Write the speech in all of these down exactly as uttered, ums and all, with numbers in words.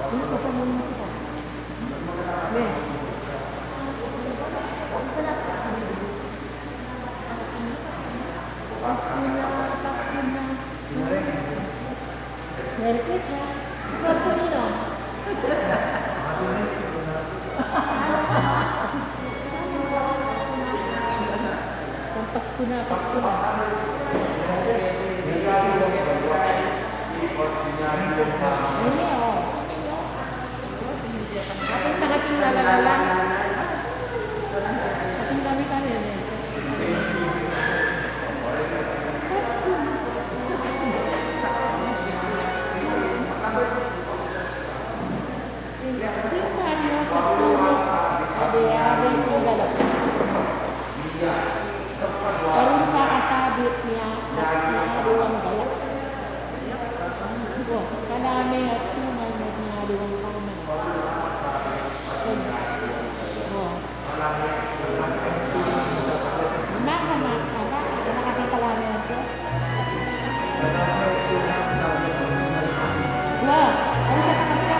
Ano ka pa naman kita? Ne. Pasko na, Pasko na. Merry Christmas. Pasko na. Pasko na, Pasko na. Ini, o. Ating tangating lalala. Ating kami kami, ini. Pasko na, Pasko na. Ing Mario sa puno, ade-ade ing galak. Karun pa kasabit niya, at niya aliwang galak. Wa, kalame at sinuman, at niya aliwang kalame. Wa. Mama, mama, mama, mama, kalame at Wa, ang kata-kata.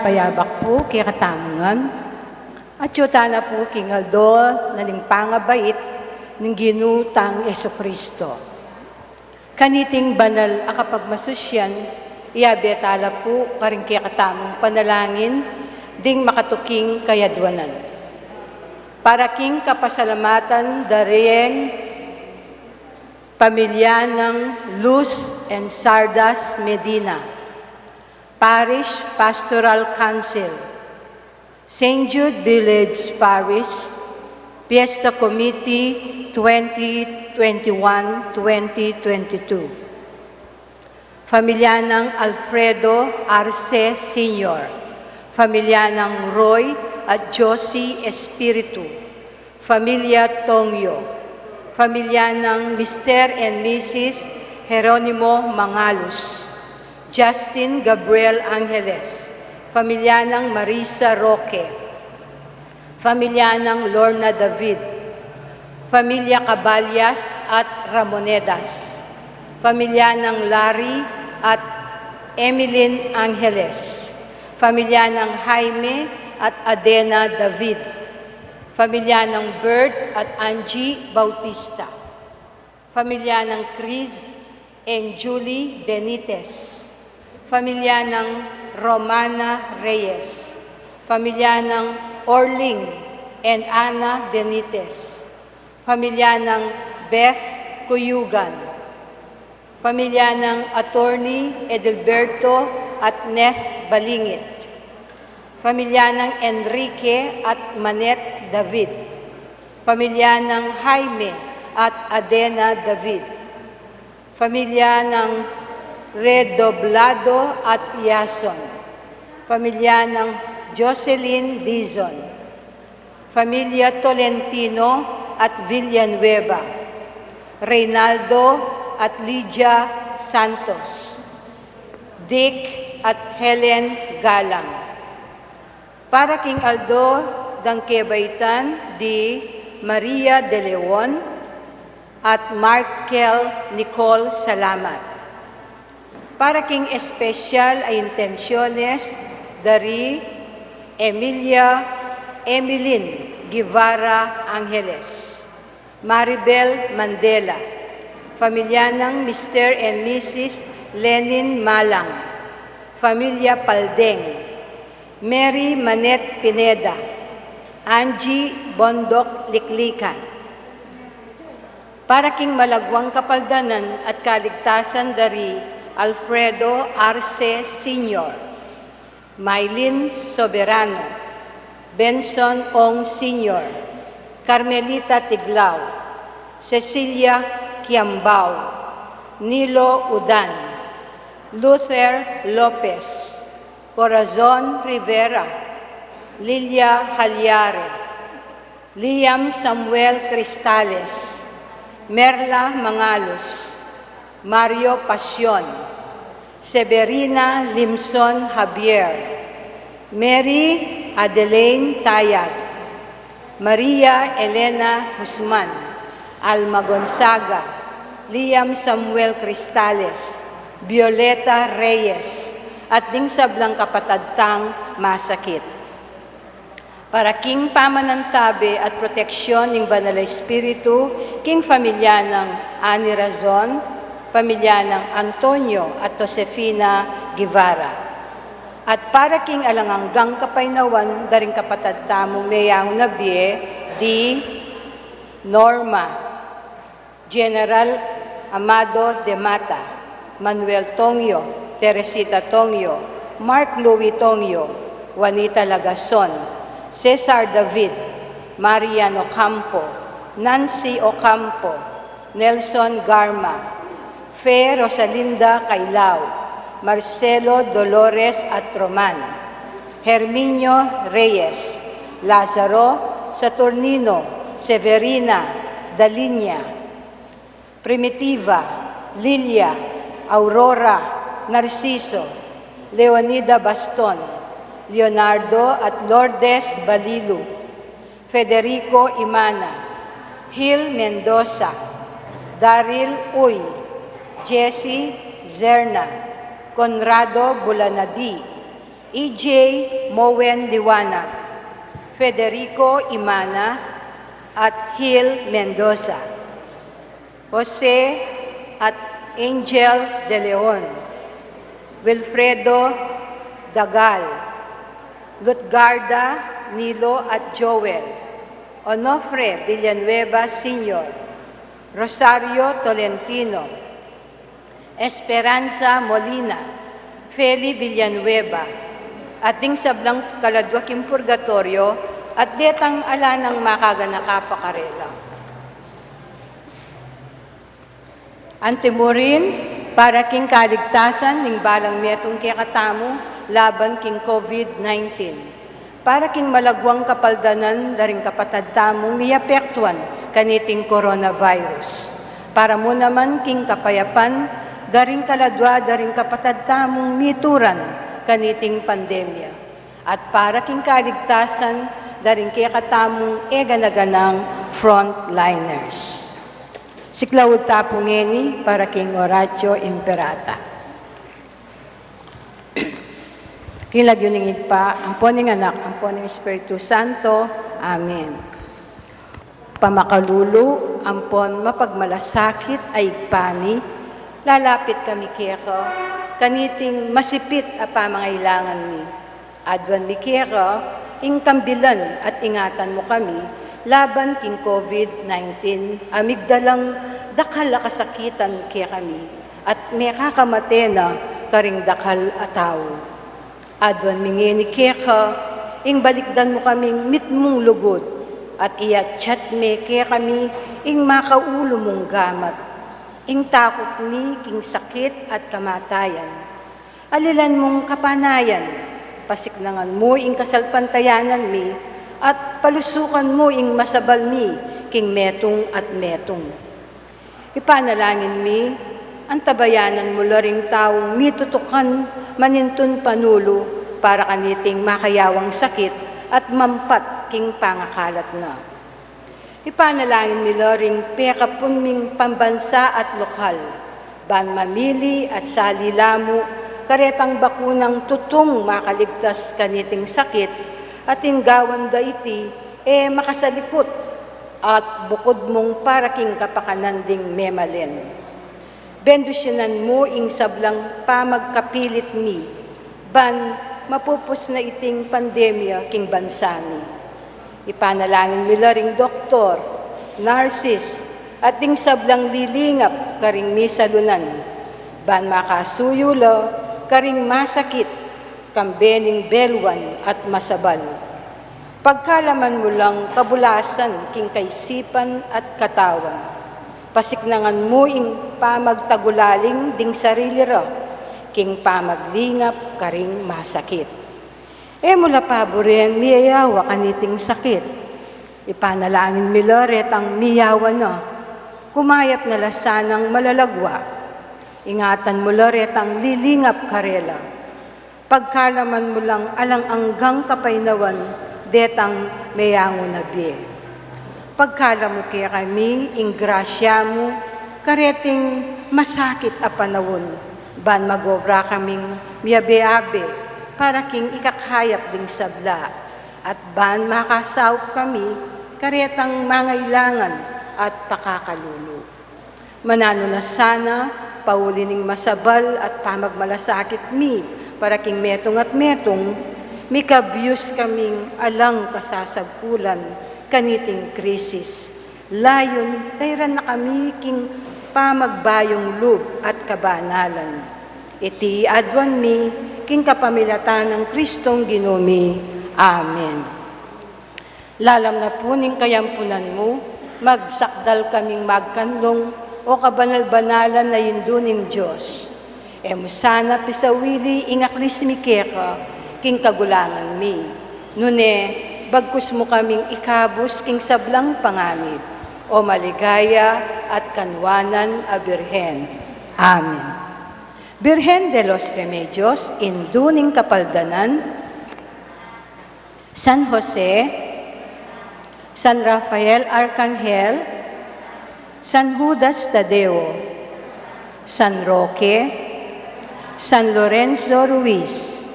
Payabak pu kekatamu ngan, at atyu tana pu king aldo na ning pangabait ning Ginu tang Jesucristo. Kaniting banal a kapagmasusyan, iyabe tala pu karing kekatamung panalangin ding makatuking kayadwanan. Para king kapasalamatan da reng pamilya nang Luz and Sardas Medina, Parish Pastoral Council, Saint Jude Village Parish, Fiesta Committee twenty twenty-one, twenty twenty-two. Familia nang Alfredo Arce Senior, familia nang Roy at Josie Espiritu, familia Tongyo, familia nang Mister and Missus Jeronimo Mangalus, Justin Gabriel Angeles, familia nang Marisa Roque, familia nang Lorna David, familia Caballas at Ramonedas, familia nang Larry at Emilyn Angeles, familia nang Jaime at Adena David, familia nang Bert at Angie Bautista, familia nang Chris and Julie Benitez, familia nang Romana Reyes, familia nang Orling and Ana Benitez, familia nang Beth Cuyugan, familia nang Attorney Edelberto at Neth Balingit, familia nang Enrique at Manette David, familia nang Jaime at Adena David, familia nang Redoblado at Yason, familia nang Jocelyn Dizon, familia Tolentino at Villanueva, Reynaldo at Lydia Santos, Dick at Helen Galang. Para king aldo dang kebaitan di Maria de Leon at Markel Nicole Salamat. Para king espesyal a intensyones dari Emilia Emilyn Guevara Angeles, Maribel Mandela, familia nang Mister and Missus Lenin Malang, familia Paldeng, Mary Manette Pineda, Angie Bondoc Liklikan. Para king malagwang kapaldanan at kaligtasan dari Alfredo Arce Senior, Mylene Soberano, Benson Ong Senior, Carmelita Tiglao, Cecilia Kiambao, Nilo Udan, Luther Lopez, Corazon Rivera, Lilia Halyare, Liam Samuel Cristales, Merla Mangalus, Mario Pasion, Severina Limson Javier, Mary Adelaine Tayag, Maria Elena Guzman, Alma Gonzaga, Liam Samuel Cristales, Violeta Reyes, at ding sablang kapatad tang masakit. Para king pamanantabe at proteksyon ning Banal a Espiritu king familia nang Ani Razon, familia nang Antonio at Josefina Guevara. At para king alang anggang kapaynawan da ring kapatad tamung meyaun a bie di Norma, General Amado de Mata, Manuel Tongyo, Teresita Tongyo, Mark Louis Tongyo, Juanita Lagason, Cesar David, Marian Ocampo, Nancy Ocampo, Nelson Garma, Fe Rosalinda Cailao, Marcelo Dolores Atroman, Herminio Reyes, Lazaro, Saturnino, Severina, Dalinia, Primitiva, Lilia, Aurora, Narciso, Leonida Baston, Leonardo at Lourdes Balilu, Federico Imana, Gil Mendoza, Daryl Uy, Jesse Zerna, Conrado Bulanadi, E J Moen Liwanag, Federico Imana, at Hil Mendoza, Jose at Angel De Leon, Wilfredo Dagal, Lutgarda, Nilo at Joel, Onofre Villanueva Senior, Rosario Tolentino, Esperanza Molina, Feli Villanueva, at ding sablang kaladua king purgatoryo, at detang ala nang makaganaka pa karela. Anti mu rin, para king kaligtasan ning balang metung kekatamu laban king COVID nineteen, para king malaguang kapaldanan da ring kapatad tamung miapektuan kaniting coronavirus, para mu naman king kapayapan da ring kaladua da ring kapatad tamung mituran kaniting pandemya, at para king kaligtasan da ring kekatamung e gana-ganang frontliners. Siklaud ta pu ngeni para king Oratio Imperata. King lagyu ning Ibpa, ampo ning Anak, ampo ning Espiritu Santo. Amen. Pamakalulu ampon mapagmalasakit a Ibpa mi, lalapit kami keka kaniting masipit a pamangailangan mi. Aduan mi keka ing kambilan at ingatan mu kami laban king COVID nineteen a migdalang dakal a kasakitan kekami at mekakamate na karing dakal a tau. Aduan mi ngeni keka ing balikdan mu kaming mitmung lugud at iatsat me kekami ing makaulu mung gamat, ing takut mi king sakit at kamatayan. Alilan mung kapanayan, pasiknangan mu ing kasalpantayanan mi, at palusukan mu ing masabal mi king metung at metung. Ipanalangin mi, antabayanan mu la ring taung mitutukan manintun panulu para kaniting makayawang sakit at mampat king pangakalat na. Ipanalangin mi la ring pekapun ming pambansa at lokal, ban mamili at sali la mu karetang bakunang tutung makaligtas kaniting sakit, at ing gawan da iti e makasalikut at bukud mung para king kapakanan ding memalen. Bendisyunan mu ing sablang pamagkapilit mi, ban mapupus na iting pandemya king bansa mi. Ipanalangin mi la ring doktor, narsis, at ding sablang lilingap karing misalunan, ban makasuyu la karing masakit, kambe ning beluan at masabal. Pagkalaman mu lang kabulasan king kaisipan at katawan. Pasiknangan mu ing pamagtagulaling ding sarili ra king pamaglingap karing masakit. E mu la paburen miyayawa kaniting sakit. Ipanalangin mi la retang miyawa na, kumayap na la sanang malalagwa. Ingatan mu la retang lilingap karela. Pagkalaman mu lang alang anggang kapaynawan detang meyangu na bie. Pagkalam mu kekami ing grasya mu kareting masakit a panaun, ban mag-obra kaming miyabe-abe para king ikakayap ding sabla, at ban makasaup kami karetang mangailangan at pakakalulu. Mananu na sana, pauli ning masabal at pamagmalasakit mi para king metung at metung, mikabyus kaming alang kasasagkulan kaniting krisis. Layun, tairan na kami king pamagbayung lub at kabanalan. Iti aduan mi king kapamilatan nang Kristong Ginu mi. Amen. Lalam na pu ning kayampunan mu, magsakdal kaming magkanlung, o kabanal-banalan a Indu ning Dios. E mu sana pisawili ing aklis mi keka king kagulangan mi. Nune, bagkus mu kaming ikabus king sablang panganib, o maligaya at kanwanan a Birhen. Amen. Birhen de los Remedios, Indu ning Kapaldanan, San Jose, San Rafael Arcangel, San Judas Tadeo, San Roque, San Lorenzo Ruiz,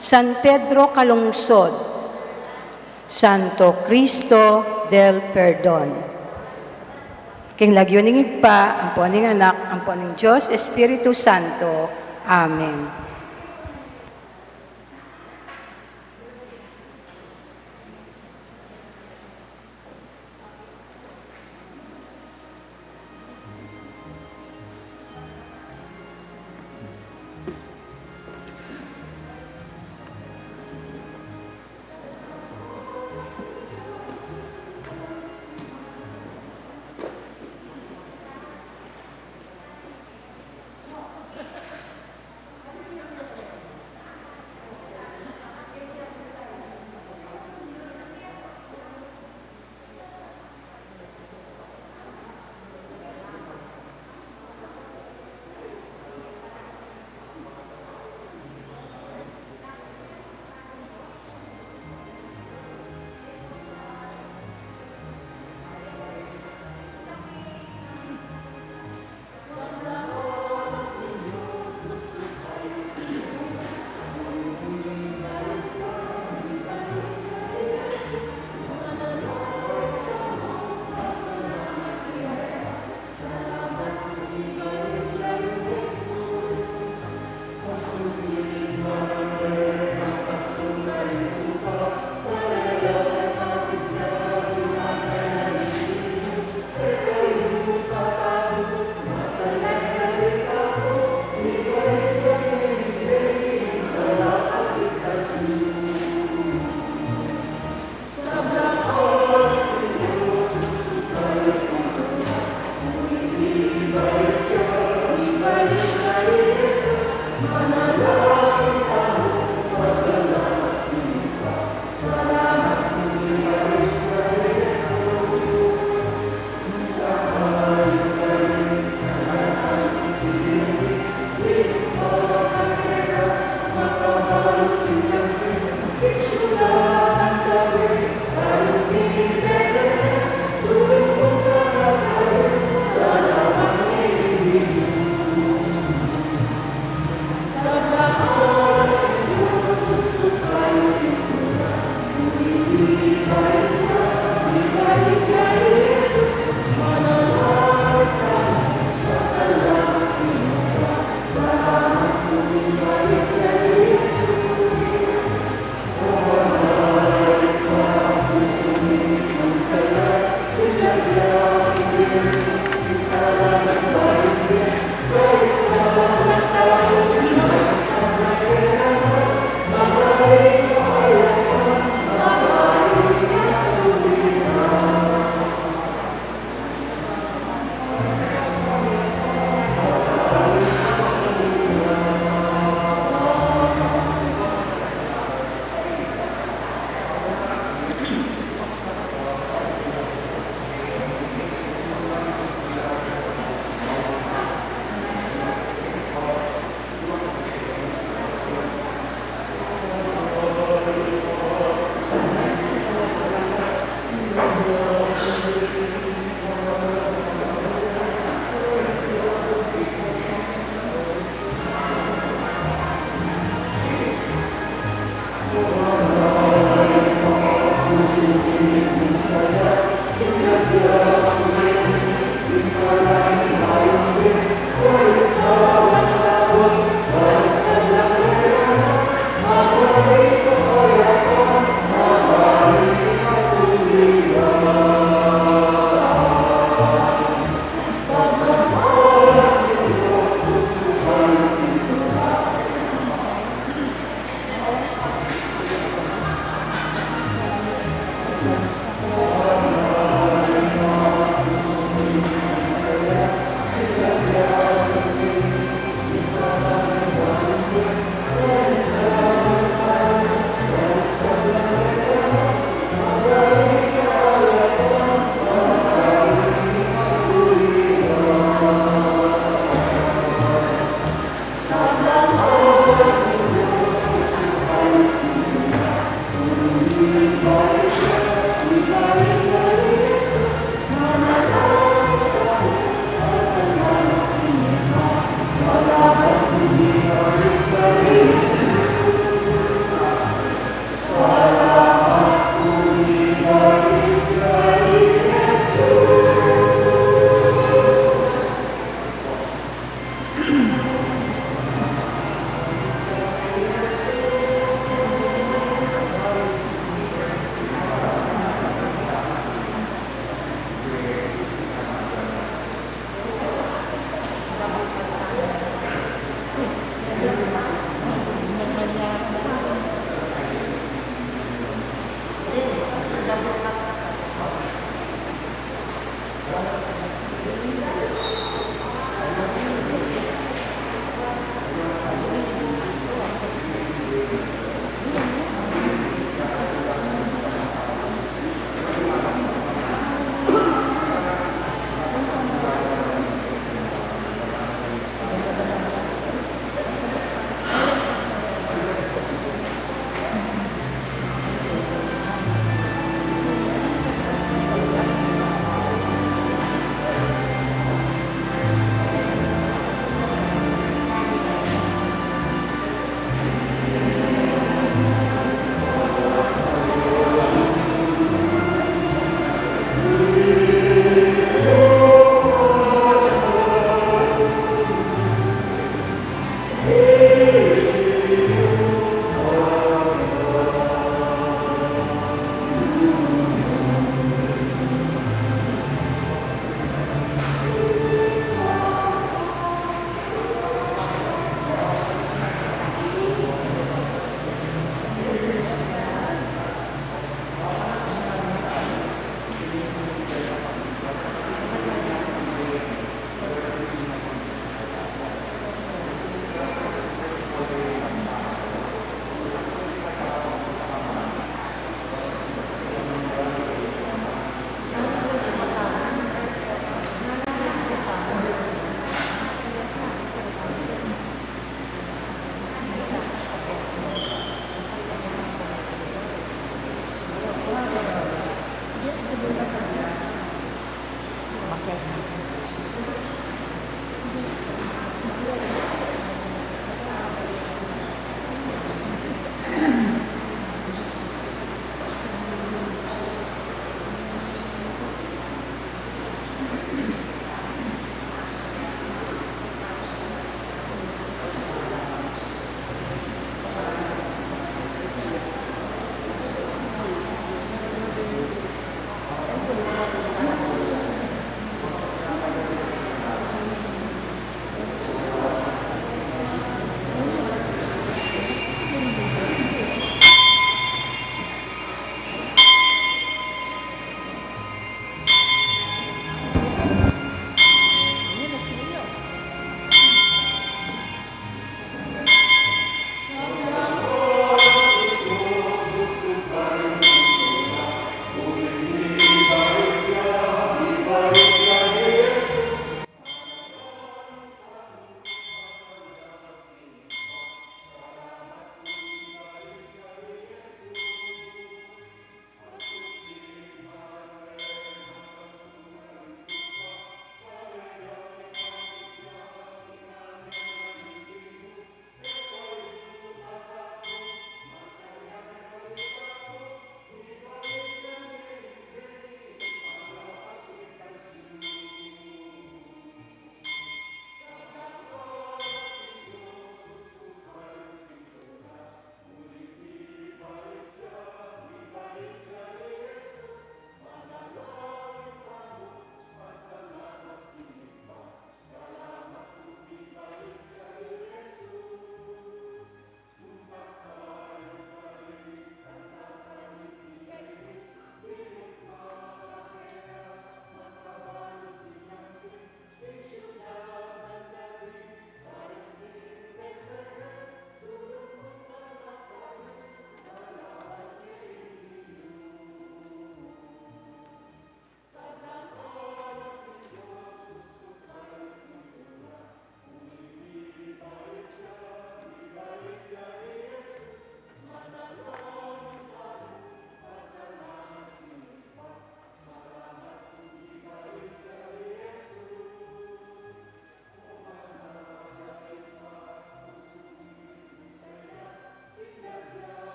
San Pedro Calungsod, Santo Cristo del Perdon. King lagyu ning Ibpa, ampo ning Anak, ampo ning Dios Espiritu Santo. Amen.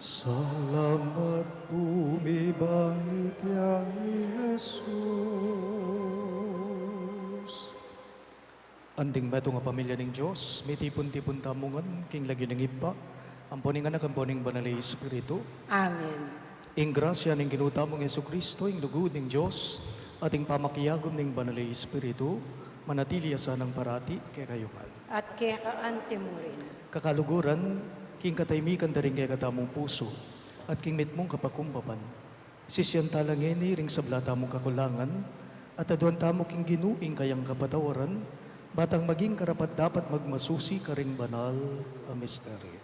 Salamat pu, mibait ya i Jesus. Anting metung a pamilya ning Dios, mitipun-tipun tamu ngan king lagyu ning Ibpa, ampo ning Anak, ampo ning Banal a Espiritu. Amen. Ing grasya ning Ginu tamung Jesucristo, ing lugud ning Dios, at ing pamakiagum ning Banal a Espiritu, manatili ya sanang parati kekayu ngan. At keka antimurin. Kakaluguran, king katahimikan da ring kekatamung pusu, at king mitmung kapakumbaban, sisian tala ngeni ring sabla tamung kakulangan, at aduan tamu king Ginu ing kayang kapatawaran, ba tang maging karapat-dapat magmasusi karing banal a misteryo.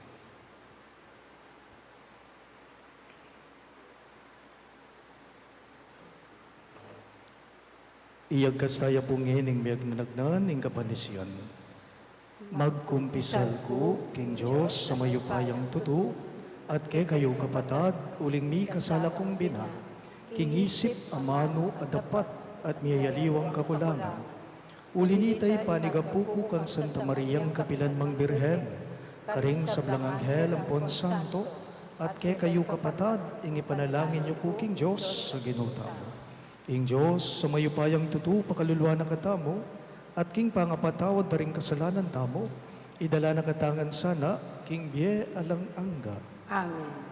Iyagkas taya pu ngening miyagnanagnan ing kapanisian. Magkumpisal ku king Dios a mayupayang tutu, at kekayu kapatad, uling mikasala kung bina, king isip, amanu, at dapat, at miyayaliwang kakulangan. Uli nita, ipanigapu ku kang Santa Mariang kapilan mang Birhen, karing sablang anghel ampon santo, at kekayu kapatad, ing ipanalangin yu ku king Dios a Ginu tamu. Ing Dios a mayupayang tutu pakaluluan na katamu, at king pangapatawad da ring kasalanan tamu, idala na katamu ngan sana king bie alang angga. Amen.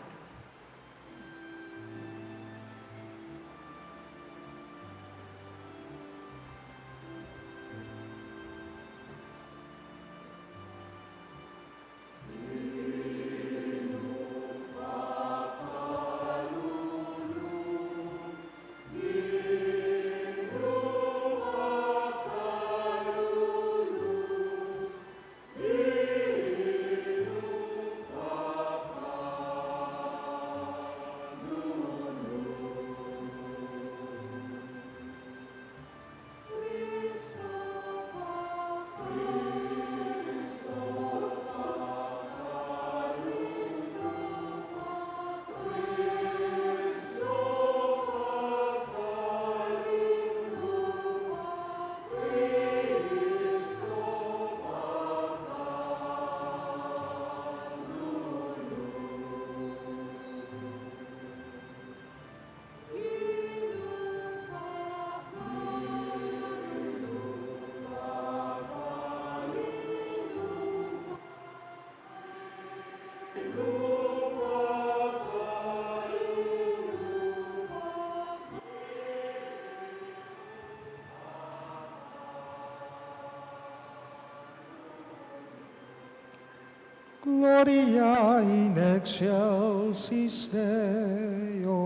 Gloria in excelsis Deo.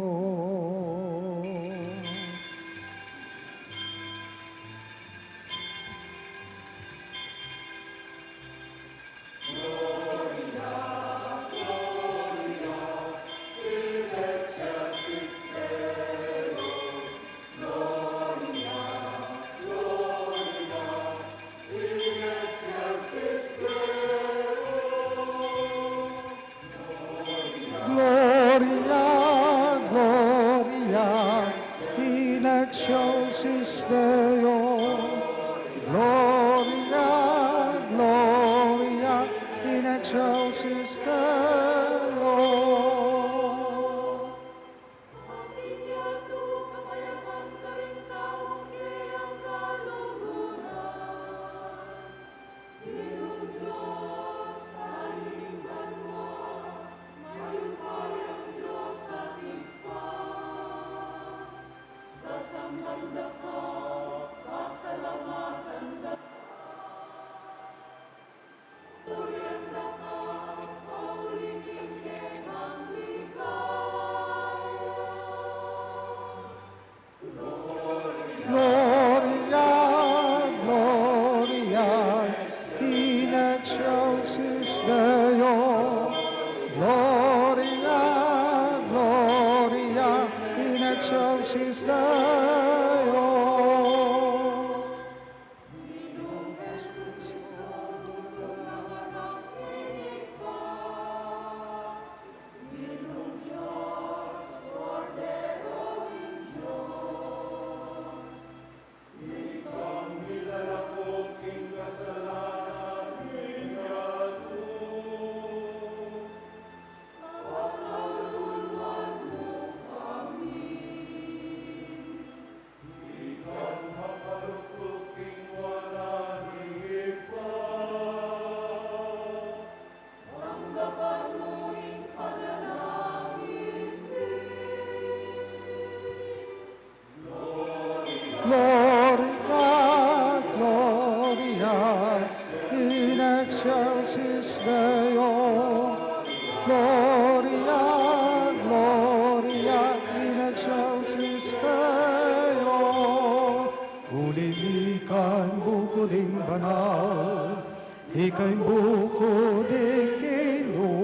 Gloria, Gloria in excelsis Deo. Gloria, Gloria in excelsis Deo. Gloria, Gloria in excelsis Deo. Gloria, Gloria in excelsis Deo. Ika ing buku ding Ginu,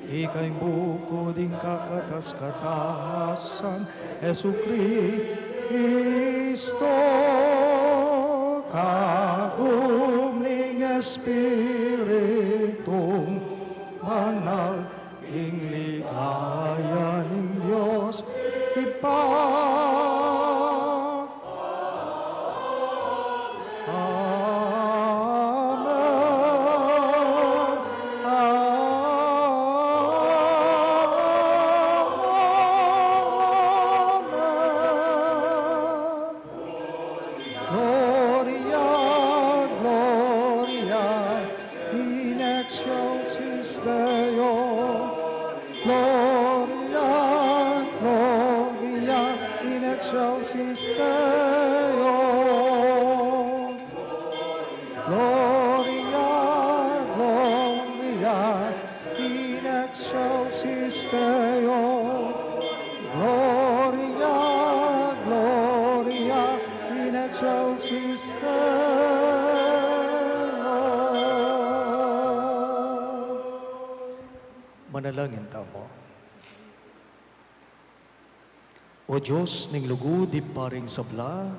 ika ing buku ding kakatas-katasan, Jesucristo, kagum ning Espiritung Banal, ing ligaya ning Dios Ibpa. Amen. Amen. Gloria, Gloria in excelsis Deo. Gloria, Gloria in excelsis Deo. Gloria, Gloria in excelsis Deo. Gloria, Gloria in excelsis Deo. Manalangin tamu. O Dios ning lugud, Ibpa ring sabla,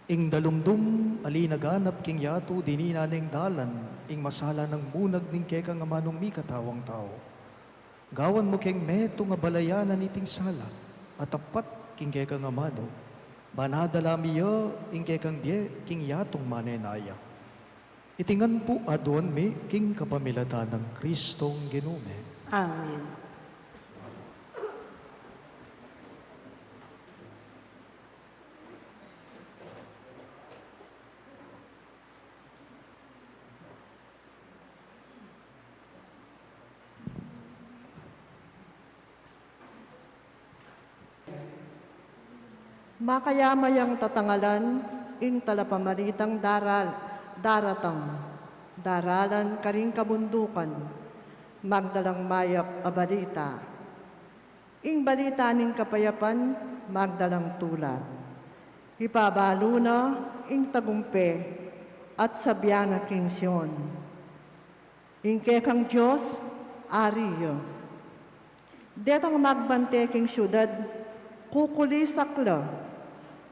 ing dalumdum a linaganap king yatu, dininan neng dalan ing masala nang munag ning kekang amanung mikatawang tau. Gawan mu keng metung a balayan na niting sala a tapat king kekang amanu, ban adala mi ya ing kekang bie king yatung manenaya. Iti ngan pu aduan mi king kapamilatan nang Kristong Ginu mi. Amen. Makayamayang tatangalan ing talapamalitang daral-, daratang daralan karing kabundukan, magdalang mayap a balita. Ing balita ning kapayapan, magdalang tula. Ipabalu na ing tagumpe at sabian na king Sion, ing kekang Dios, Ari ya. Detang magbante king siudad, kukulisak la,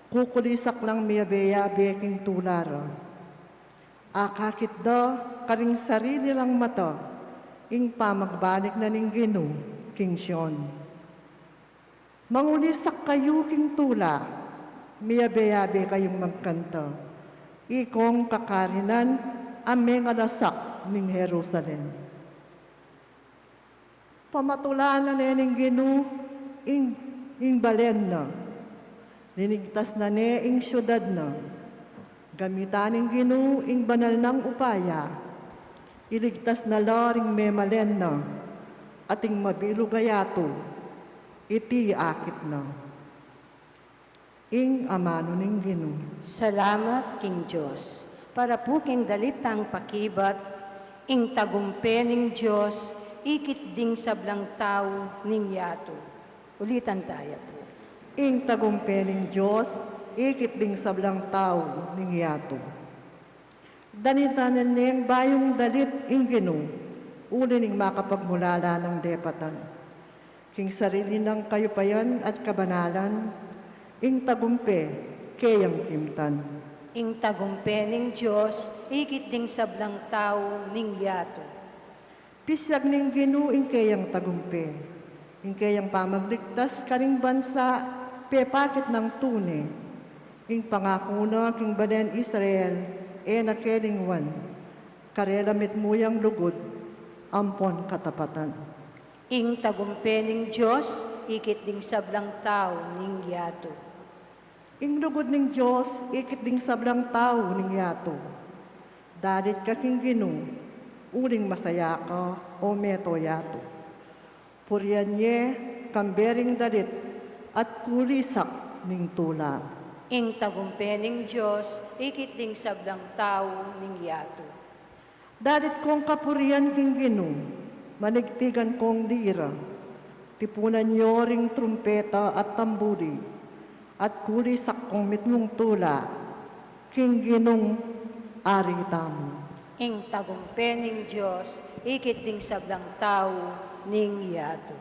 kukulisak lang miyabe-yabe king tula ra. Akakit da karing sarili rang mata ing pamagbalik na ning Ginu king Sion. Mangulisak kayu king tula, miyabe-yabe kayung magkanta, ikong kakarinan a mengalasak ning Jerusalem. Pamatulan na ne ning Ginu ing, ing balen na. Linigtas na ne ing siudad na. Gamitan ning Ginu ing banal nang upaya. Iligtas na la ring memalen na. At ing mabilug a yatu, iti akit na. Ing amanu ning Ginu. Salamat king Dios. Para pu king dalit tang pakibat, ing tagumpe ning Dios, ikit ding sablang tau ning yatu. Ulitan taya pu. Ing tagumpe ning Dios, ikit ding sablang tau ning yatu. Danitan na neng bayung dalit ing Ginu, uli ning makapagmulala nang depatan. King sarili nang kayupayan at kabanalan, ing tagumpe keyang kimtan. Ing tagumpe ning Dios, ikit ding sablang tau ning yatu. Pisyag ning Ginu ing keyang tagumpe, ing keyang pamagligtas karing bansa, pepakit nang tune. Ing pangaku na king balen Israel, e na kelingwan, karela mitmu yang lugud ampon katapatan. Ing tagumpe ning Dios, ikit ding sablang tau ning yatu. Ing lugud ning Dios, ikit ding sablang tau ning yatu. Dalit ka king Ginu, uling masaya ka, o meto yatu. Purian ye, kambe ring dalit at kulisak ning tula. Ing tagumpe ning Dios, ikit ding sablang tau ning yatu. Dalit kong kapurian king Ginu, manigtigan kong lira, tipunan yo ring trumpeta at tambuli, at kulisak kong mitmung tula king Ginung Ari tamu. Ing tagumpe ning Dios ikit ding sablang tau ning yatu.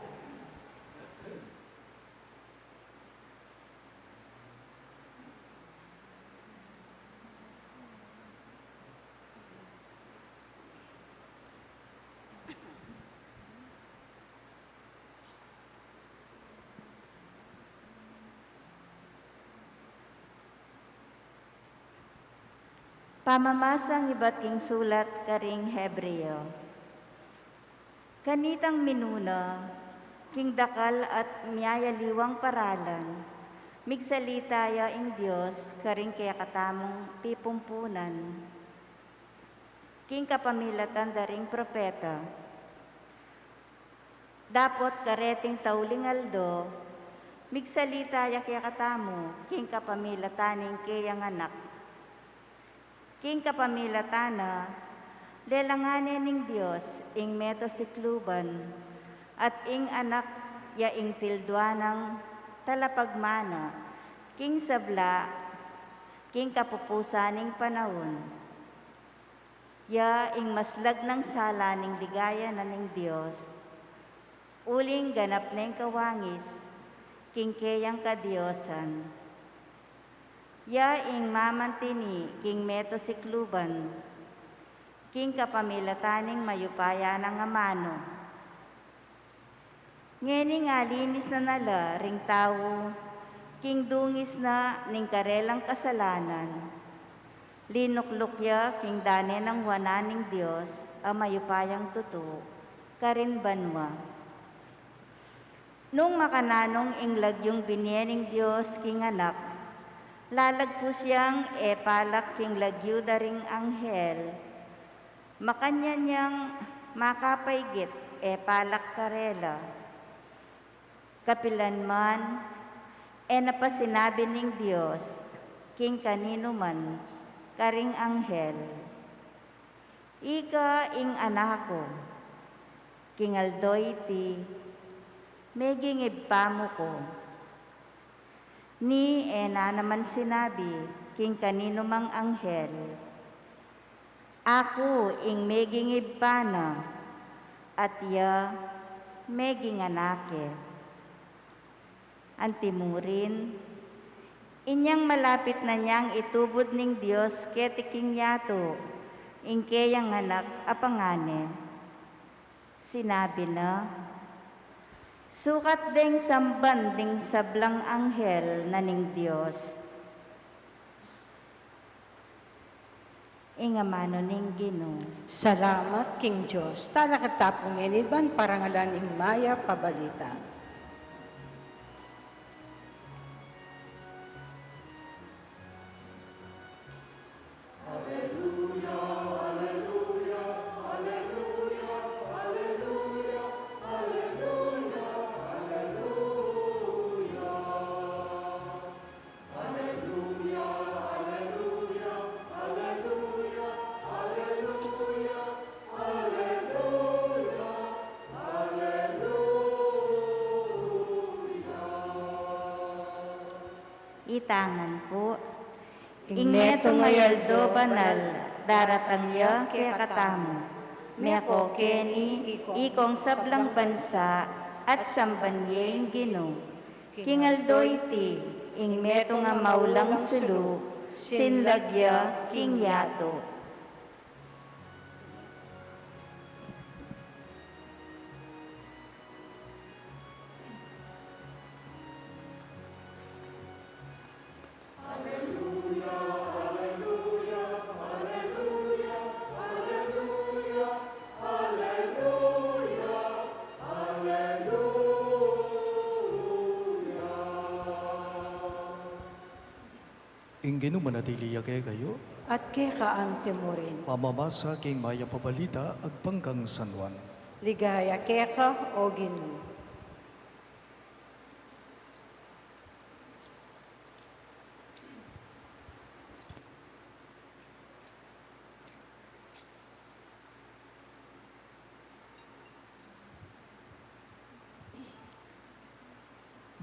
Pamamasang ibat king sulat karing Hebreo. Kanitang minuna, king dakal at miyayaliwang paralan, migsalita ya ing Dios karing kekatamung pipumpunan king kapamilatan da ring propeta. Dapot kareting tauling aldo, migsalita ya kekatamu king kapamilatan ning keyang Anak. King kapamilatan na, lelangan ne ning Dios ing meto sikluban, at ing Anak ya ing tildua nang talapagmana king sabla, king kapupusan ning panaun. Ya ing maslag nang sala ning ligaya na ning Dios, uling ganap neng kawangis king keyang kadiosan. Ya ing mamantini king meto sikluban, king kapamilatan ning mayupaya nang amanu. Ngening alinis na na la ring tau king dungis na ning karelang kasalanan, linukluk ya king dane nang wanan ning Dios a mayupayang tutu karin banua. Nung makananung ing lagyung binie ning Dios king Anak, lalagpus yang e palak king lagyu da ring anghel, makanyan yang makapaigit e palak karela. Kapilan man, e na pa sinabi ning Dios king kaninu man karing anghel, "Ika ing Anak ku, king aldo iti meging Ibpa mu ku." Ni e na naman sinabi king kaninu mang anghel, "Aku ing meging Ibpa na, at iya meging Anak e." Antimurin, inyang malapit na neng itubud ning Dios keti king yatu ing keyang Anak a pangane, sinabi na, "Sukat deng samban ding sablang anghel na ning Dios." Ing amanu ning Ginu. Salamat king Dios. Talakad ta pu ngeni ban parangalan ing mayap a balita. Itangan pu. Ing metung a aldo banal, daratang ya kekatamu. Meko keni ikong sablang bansa at samban ye ing Ginu. King aldo iti, ing metung a maulang sulu, sinlag ya king yatu. Ing Ginu manatili ya kekayu. At keka antimurin. Pamamasa king mayap a balita agpang kang San Juan. Ligaya keka, o Ginu.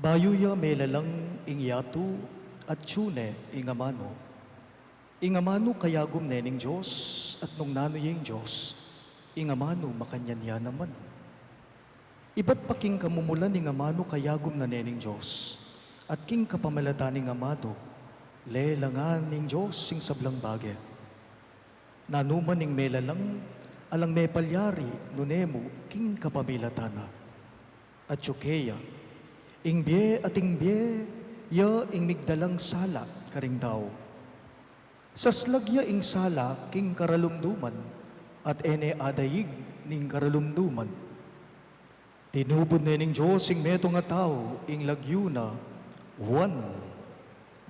Bayu ya melalang ing yatu, atyu ne ing amanu. Ing amanu kayagum ne ning Dios, at nung nanu ya ing Dios, ing amanu makanyan ya naman. Ibat pa king kamumulan ing amanu kayagum na ne ning Dios, at king kapamilatan ning amanu, lelangan ning Dios ing sablang bage. Nanu man ing melalang, alang mepalyari nune mu king kapamilatan na. Atyu keya, ing bie at ing bie, ya ing migdalang sala karing tau. Saslag ya ing sala king karalumduman, at e ne adaig ning karalumduman. Tinubud ne ning Dios ing metung a tau, ing lagyu na Juan.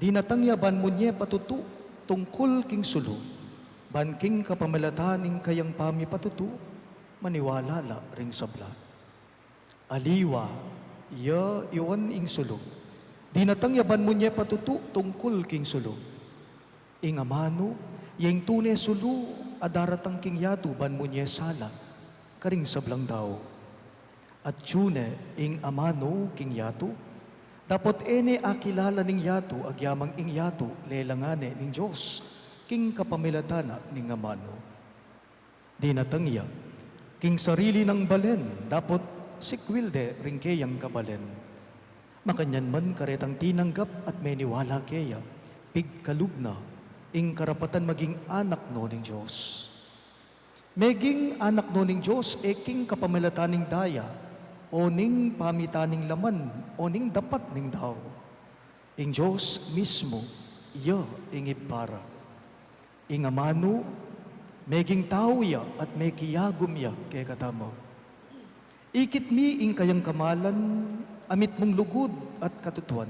Dinatang ya ban munye patutu tungkul king sulu, ban king kapamilatan ning kayang pamipatutu, maniwala la ring sabla. Aliwa ya i Juan ing sulu. Dinatang ya ban munye patutu tungkul king sulu. Ing amanu, ya ing tune sulu a daratang king yatu ban munye sala karing sablang tau. Atyu ne ing amanu king yatu, dapot e ne akilala ning yatu agyamang ing yatu lelangan ne ning Dios king kapamilatan na ning amanu. Dinatang ya king sarili nang balen, dapot sikwil de ring keyang kabalen. Makanyan man karetang tinanggap at meniwala keya, pigkalub na ing karapatan maging anak no ning Dios. Meging anak no ning Dios e king kapamilatan ning daya, o ning pamitan ning laman, o ning dapat ning tau. Ing Dios mismu, ya ing Ibpa ra. Ing amanu, meging tau ya at mekiyagum ya kekatamu. Ikit mi ing kayang kamalan, a mitmung lugud at katutuan,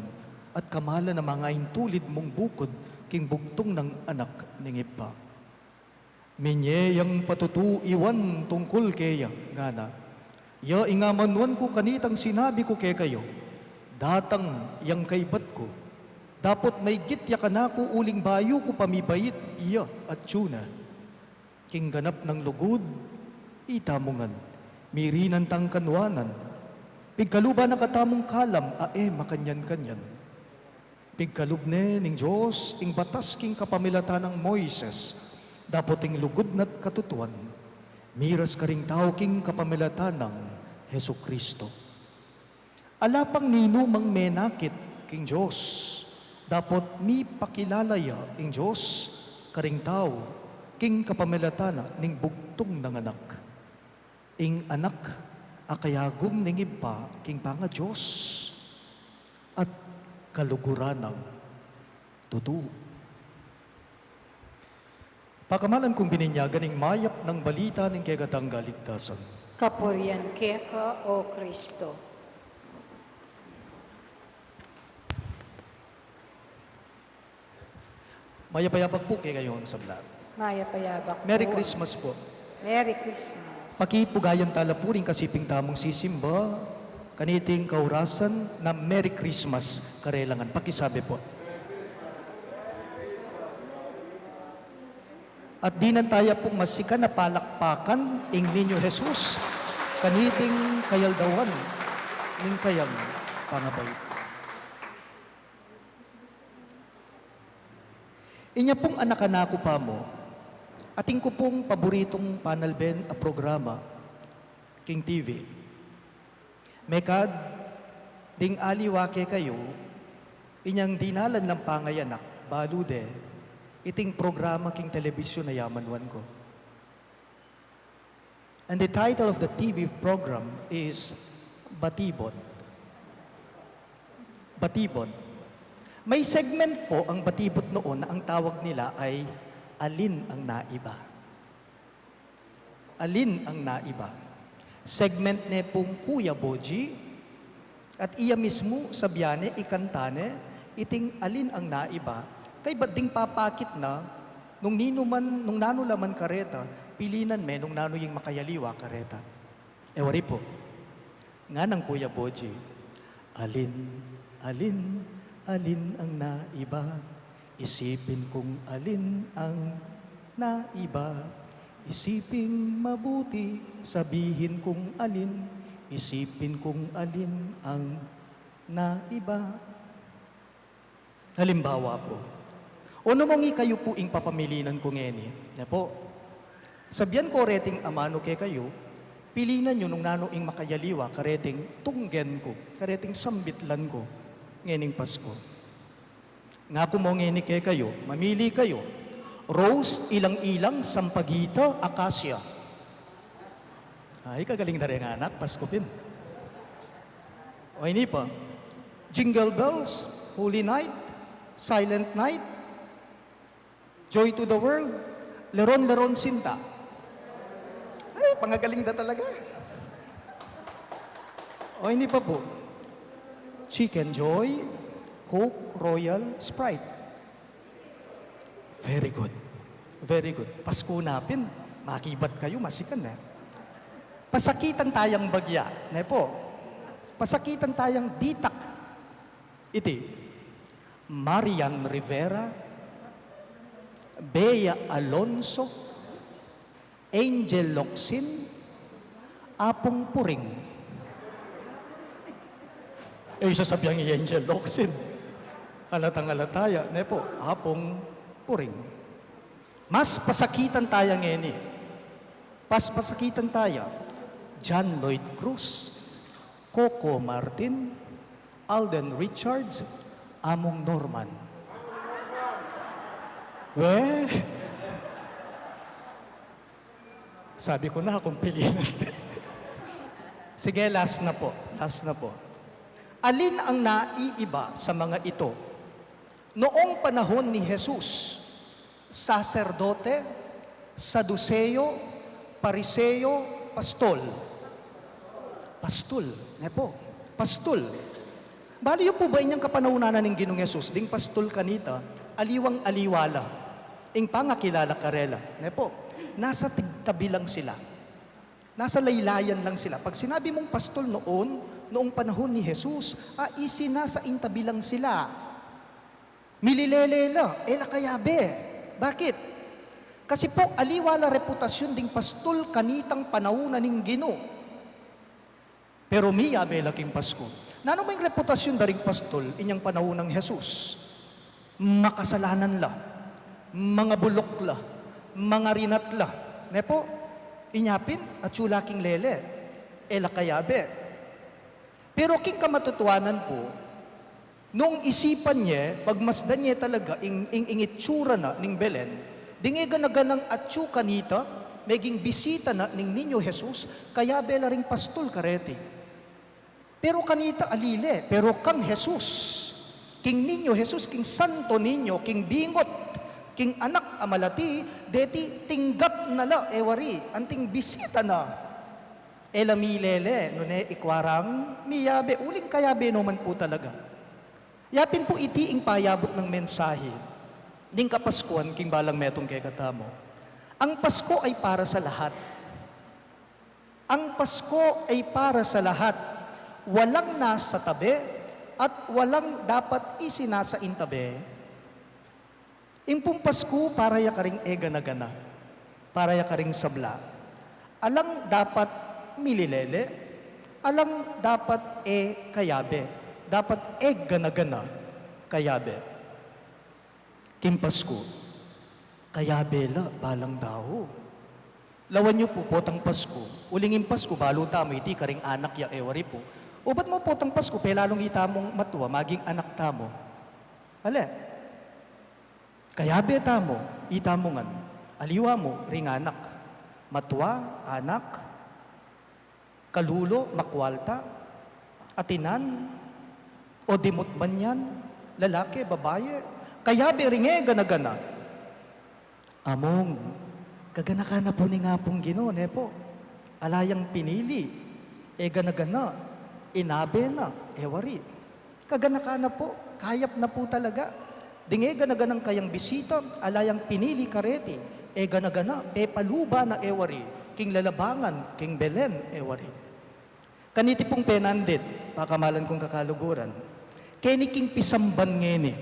at kamalan a mangaintulid mung bukud king bugtung nang Anak ning Ibpa. Minye yang patutu i Juan tungkul keya, ngana, ya ing amanuan ku kanitang sinabi ku kekayu, datang yang kaybat ku, dapot maygit ya kanaku uling bayu ku pa mibait, iya atyu na. King ganap nang lugud, ita mu ngan, mirinan tang kanwanan, pigkaluban na katamung kalam a e makanyan-kanyan. Pigkalub ne ning Dios ing batas king kapamilatan nang Moises, dapot ing lugud na't katutuan, miras karing tau king kapamilatan nang Jesucristo. Ala pang ninumang menakit king Dios, dapot mipakilala ya ing Dios karing tau king kapamilatan na ning bugtung nang Anak. Ing Anak a kayagum ning Ibpa king pangaDios at kaluguran nang tutu. Pakamalan kung bininyagan ing mayap nang balita ning kekatang kaligtasan. Kapurian keka, O Kristo. Mayap a yabak pu kekayu ngan sabla. Mayap a yabak pu. Merry Christmas pu. Merry Christmas. Pakipugayan tala pu ring kasiping tamung sisimba kaniting kaurasan na Merry Christmas karelangan. Pakisabi pu. At dinan taya pung masikan a palakpakan ing Niño Jesus kaniting kayaldawan ning kayang pangabait. Inya pung anak-anaku pamu, atin ku pung paboritung panalben a programa king T V. Mekad ding aliwa kekayu, inyang dinalan lang pangayanak, balu de, iting programa king telebisyun a yamanuan ku. And the title of the T V program is Batibot. Batibot. May segment po ang Batibot noon na ang tawag nila ay Alin ang Naiba? Alin ang Naiba? Segment ne pung Kuya Boji, at iya mismu sabyan ne, ikanta ne, iting Alin ang Naiba, kaybat ding papakit na, nung ninu man, nung nanu la man kareta, pilinan me nung nanu ing makayaliwa kareta. E wari pu, nganang Kuya Boji, alin, alin, alin ang naiba? Isipin kung alin ang naiba. Isiping mabuti, sabihin kung alin. Isipin kung alin ang naiba. Halimbawa pu, O, nu mung ikayu pu ing papamilinan ku ngeni, ne pu? Sabian ku reting amanu kekayu, pilinan yu nung nanu ing makayaliwa kareting tunggen ku, kareting sambitlan ku ngening Pasku. Ngaku mu ngeni kekayu, mamili kayu: rose, ilang-ilang, sampagita, acacia. Ay, kagaling da reng anak, Pasku pin. O, ini pa: Jingle Bells, Holy Night, Silent Night, Joy to the World, Leron Leron Sinta. Ay, pangagaling da talaga. O, ini pa pu: Chicken Joy, Coke, Royal, Sprite. Very good. Very good. Pasku na pin, makibat kayu, masikan, e. Pasakitan tayang bagya, ne pu? Pasakitan tayang bitak. Iti: Marian Rivera, Bea Alonso, Angel Locsin, Apung Puring. E, sasabian i Angel Locsin. Alatang-alata ya, ne pu? Apung Puring. Mas pasakitan taya ngeni. Pas pasakitan taya: John Lloyd Cruz, Coco Martin, Alden Richards, Among Norman. We, sabi ku na kung piliin. Sige, last na pu. Last na pu. Alin ang naiiba sa mga ito? Noong panahon ni Jesus, saserdote, Saduseo, Pariseo, pastol. Pastul, ne pu? Pastul. Balu yu pu ba inyang kapanaunan na ning Ginung Jesus, ding pastul kanita, aliwang-aliwa la ing pangakilala karela, ne pu? Nasa tig-, tabi lang sila. Nasa laylayan lang sila. Pag sinabi mung pastul noon, noong panahon ni Jesus, a, isi nasa intabi lang sila. Mililele la, e la kayabe. Bakit? Kasi pu, aliwa la reputasyun ding pastul kanitang panaun na ning Ginu. Pero miyabe la king Pasku. Nanu mu ing reputasyun da ring pastul inyang panaun nang Jesus? Makasalanan la, mangabuluk la, mangarinat la. Ne pu? Inya pin, atyu la king lele, e la kayabe. Pero king kamatutuanan pu, nung isipan ye, pagmasdan ye talaga ing, ing, ing itsura na ning Belen, ding e gana-ganang atyu kanita, meging bisita na ning Niño Jesus, kayabe la ring pastul kareti. Pero kanita ali le, pero kang Jesus, king Niño Jesus, king Santo Niño, king bingut, king anak a malati, deti tinggap na la, e wari, anting bisita na. E la milele, nune ikua rang miyabe, uling kayabe no man pu talaga. Ya pin pu iti ing payabut nang mensahe ning Kapaskuan king balang metung kekatamu. Ang Pasko ay para sa lahat. Ang Pasko ay para sa lahat. Walang nasa tabi at walang dapat isinasa intabi. Ing pung Pasku para ya karing e gana-gana, para ya karing sabla. Alang dapat mililele, alang dapat e kayabe, dapat e gana-gana kayabe. King Pasku, kayabe la balang dau. Lawan yu pu, potang Pasku, uling ing Pasku, balu tamu, iti karing anak ya, e wari pu. Ubat mu potang Pasku, pelalung itamung matua, maging anak tamu. Ale? Kayabe tamu, itamu ngan, aliwa mu ring anak, matua, anak, kalulo, makwalta, atinan, o dimut man yan, lalaki, babaye, kayabe ring e gana-gana. Among, kaganakan na pu ning Apung Ginu, ne pu? Ala yang pinili, e gana-gana, inabe na, e wari. Kaganakan na pu, kayap na pu talaga. Ding e gana-ganang kayang bisita, ala yang pinili kareti, e gana-gana, pepaluba na e wari, king lalabangan, king Belen e wari. Kaniti pung penandit, pakamalan kung kakaluguran. Keni king pisamban ngeni.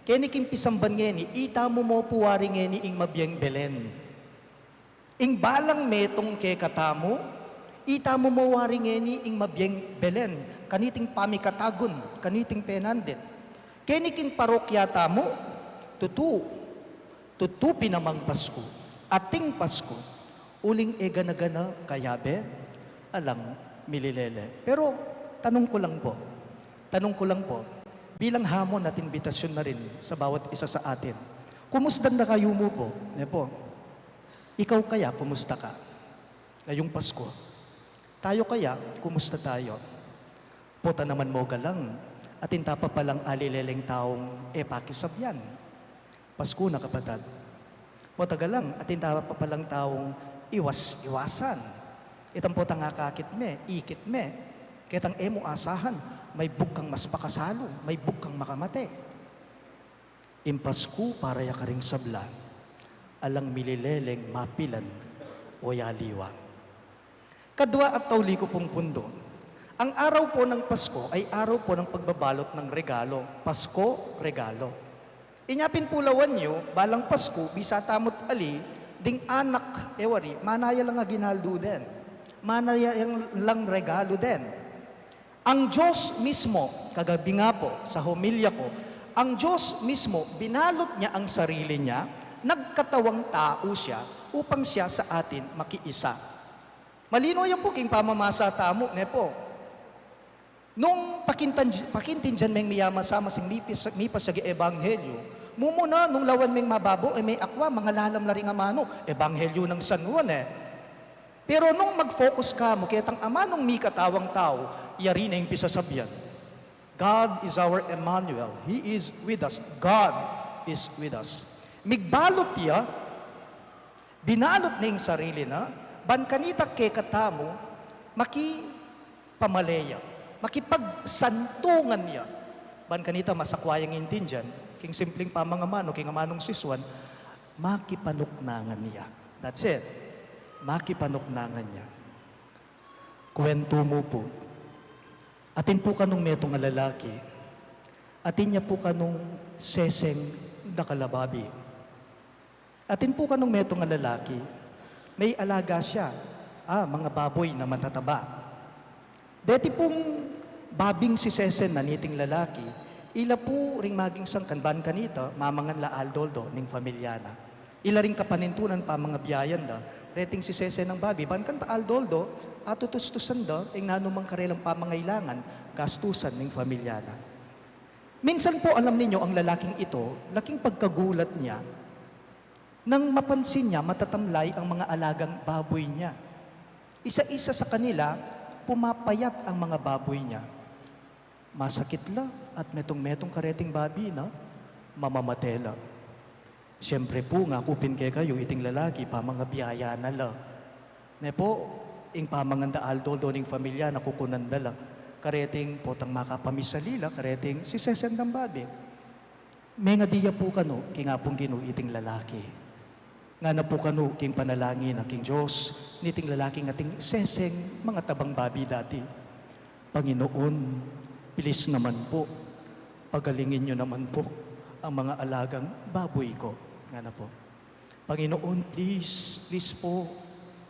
Keni king pisamban ngeni, itamu mu pu wari ngeni ing mabieng Belen. Ing balang metung kekatamu, itamu mu wari ngeni ing mabieng Belen, kaniting pamikatagun, kaniting penandit. Keni king parokya tamu, Tutu, tutu pin a mang Pasku, ating Pasku, uling e gana-gana kayabe, alang mililele. Pero tanung ku lang po, tanung ku lang po, bilang hamon at imbitasyun na rin sa bawat isa sa atin, kumusta na kayu mu po? Ne po? Ikaw kaya, kumusta ka? Ngayung Pasku. Tayo kaya, kumusta tayo? Pota naman mo galang, atin ta pa palang alileleng taung e pakisabyan. Pasku na, kapatad. Pota galang, atin ta pa palang taung iwas-iwasan. Itang potang akakit me, ikit me. Ketang e mu asahan, maibug kang mas pakasalu, maibug kang makamate. Ing Pasku para ya karing sabla, alang milileleng mapilan o yaliwa. Kadwa at tauli ku pung punto, ang araw po ng Pasko ay araw po ng pagbabalot ng regalo. Pasko, regalo. Inya pin pulawan yu, balang Pasku, bisa tamu't ali, ding anak, e wari, mana ya lang aginaldo den. Mana ya lang regalo den. Ang Diyos mismo, kagabi nga po, sa homilya ko, ang Diyos mismo, binalot niya ang sarili niya, nagkatawang tao siya, upang siya sa atin makiisa. Malino yan po king pamamasa tamu, ne po? Nung pakintan-, pakintindian meng miyama-sama sing mipas-, mipasiag a ebanghelyo, mumuna, nung lawan meng mababo, e me akwa, mangalalam la ring amanu, ebanghelyo nang San Juan, e. Pero nung mag-focus ka mu ketang amanung mikatawang tau, yari na ing pisasabyan. God is our Emmanuel. He is with us. God is with us. Migbalot ya, binalot na ing sarili na, ban kanita kekatamu, makipamaleya, makipagsantungan ya, ban kanita masakwa yang intindian, king simpling pamangamanu, king amanung sisuan, makipanuknangan ya. That's it. Makipanuknangan ya. Kuwentu mu pu. Atin pu kanung metung a lalaki, atin ya pu kanung seseng dakal a babi. Atin pu kanung metung a lalaki, may alaga siya, ah, mga baboy na matataba. Deti pung babing sisesen na niting lalaki, ila pu ring maging sangkan ban kanita, mamangan la aldo-aldo ning familia na. Ila ring kapanintunan pamangabiayan da, reting sisesen nang babi, ban kanta aldo-aldo, atustusan da, ing nanumang karelang pamangailangan, gastusan ning familia na. Minsan po, alam ninyo, ang lalaking ito, laking pagkagulat niya, nang mapansin niya matatamlay ang mga alagang baboy niya. Isa-isa sa kanila, pumapayat ang mga baboy niya. Masakit la at metung-metung kareting babi na mamamate la. Siyempre pu, ngaku pin kekayu, iting lalaki, pamangabiaya na la. Ne po, ing pamangan da aldo-aldo ning familia na kukunan da la. Kareting potang makapamisali la, kareting sisesen dang babi. Mengadi ya pu kanu king Apung Ginu iting lalaki. Ngana pu kanu king panalangin na king Dios, niting lalaking ating seseng mangatabang babi dati. Panginoon, please naman po, pagalingin niyo naman po ang mga alagang baboy ko. Ngana po. Panginoon, please, please po,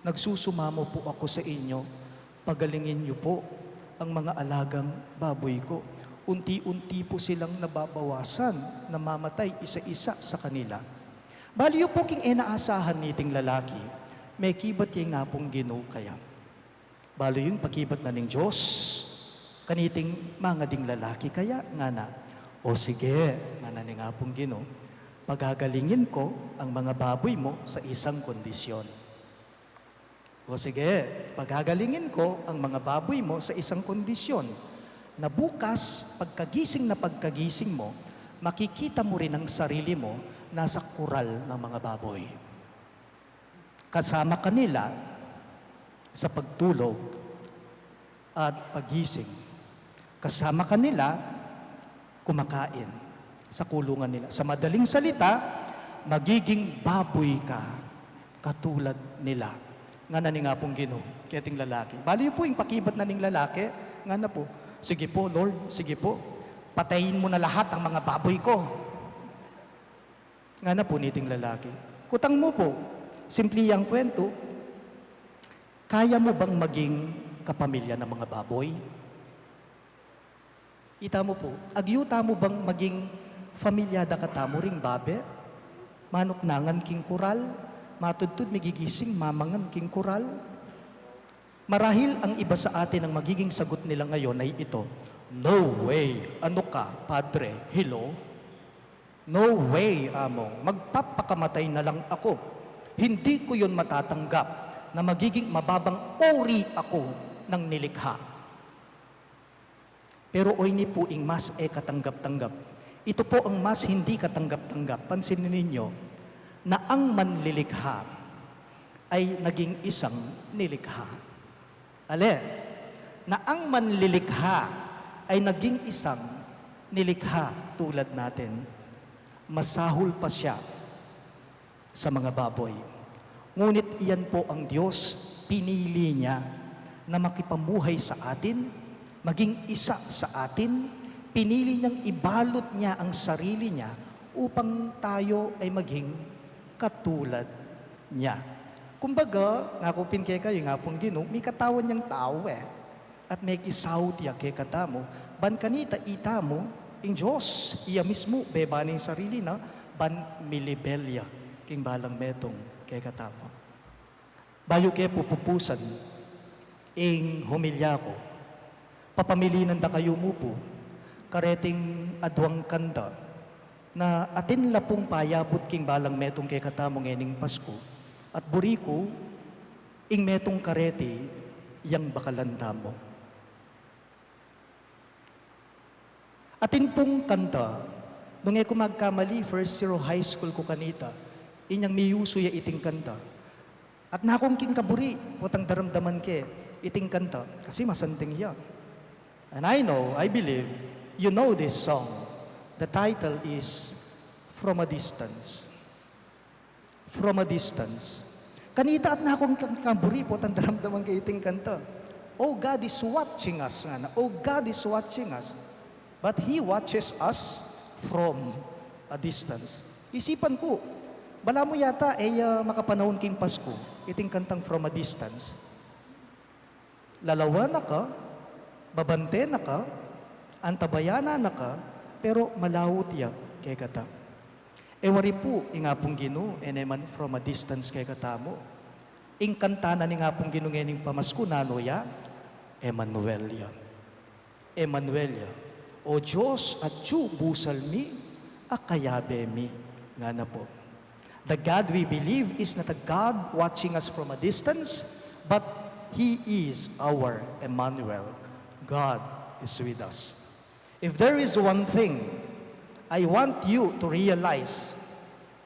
nagsusumamo po ako sa inyo. Pagalingin niyo po ang mga alagang baboy ko. Unti-unti po silang nababawasan, namamatay isa-isa sa kanila. Balu yu po king e na asahan niting lalaki, mekibat ya ing Apung Ginu kaya. Balu yu ing pakibat na ning Dios kaniting mangading lalaki kaya, ngana, "O sige," ngana ning Apung Ginu, "pagagalingin ko ang mga baboy mo sa isang kondisyon." O sige, pagagalingin ko ang mga baboy mo sa isang kondisyon, na bukas, pagkagising na pagkagising mo, makikita mo rin ang sarili mo nasa kural ng mga baboy. Kasama kanila sa pagtulog at paggising. Kasama kanila kumakain sa kulungan nila. Sa madaling salita, magiging baboy ka katulad nila. Ngana ning Apung Ginu keting lalaki. Balu yu pu ing pakibat na ning lalaki, ngana pu, "Sige po, Lord, sige po. Patayin mo na lahat ang mga baboy ko." Ngana pu niting lalaki, "Kutang mu pu, simpli yang kwentu, kaya mo bang maging kapamilya ng mga baboy?" Ita mu pu, agyu tamu bang maging Familia da katamu ring babe? Manuknangan king kural? Matudtud migigising mamangan king kural? Marahil ang iba sa atin ang magiging sagot nila ngayon ay ito, "No way! Ano ka, Padre? Hello? No way, Among. Magpapakamatay na lang ako. Hindi ko yun matatanggap na magiging mababang uri ako ng nilikha." Pero oyni pu ing mas e katanggap-tanggap. Ito po ang mas hindi katanggap-tanggap. Pansinin ninyo na ang manlilikha ay naging isang nilikha. Ale, na ang manlilikha ay naging isang nilikha tulad natin. Masahol pa siya sa mga baboy. Ngunit iyan po ang Diyos, pinili niya na makipamuhay sa atin, maging isa sa atin, pinili niyang ibalot niya ang sarili niya upang tayo ay maging katulad niya. Kumbaga, ngaku pin kekayu, ing Apung Ginu, mikatawan yang tau e. At mekisaut ya kekatamu, ban kanita itamu, ing Dios, iya mismu, beba ne ing sarili na, ban milibel ya king balang metung kekatamu. Bayu ke pu pupusan ing homilya ku, papamilinan da kayu mu pu kareting aduang kanta na atin la pung payabut king balang metung kekatamu ngening Pasku, at buri ku, ing metung kareti yang bakalan tamu. Atin pung kanta, nung e ku magkamali, first year o high school ku kanita, inyang miyusu ya iting kanta. At nakung king kaburi, potang daramdaman ke iting kanta, kasi masanting ya. And I know, I believe, you know this song. The title is From a Distance. From a distance. Kanita at nakung king kaburi, potang daramdaman ke iting kanta. Oh, God is watching us, ngana. Oh, God is watching us. But He watches us from a distance. Isipan ku, balamu yata e ya makapanahun king Pasku iting kantang From a Distance. Lalawan na ka, babanten na ka, antabayanan na ka, pero malaut ya kekata. E wari pu, ing Apung Ginu, e ne man from a distance kekatamu. Ing kanta na ning Apung Ginu ngening pamasku, nanu ya? Emmanuel ya. Emmanuel ya. O Dios, atyu busal mi, a kayabe mi, ngana pu. The God we believe is not a God watching us from a distance, but He is our Emmanuel. God is with us. If there is one thing I want you to realize,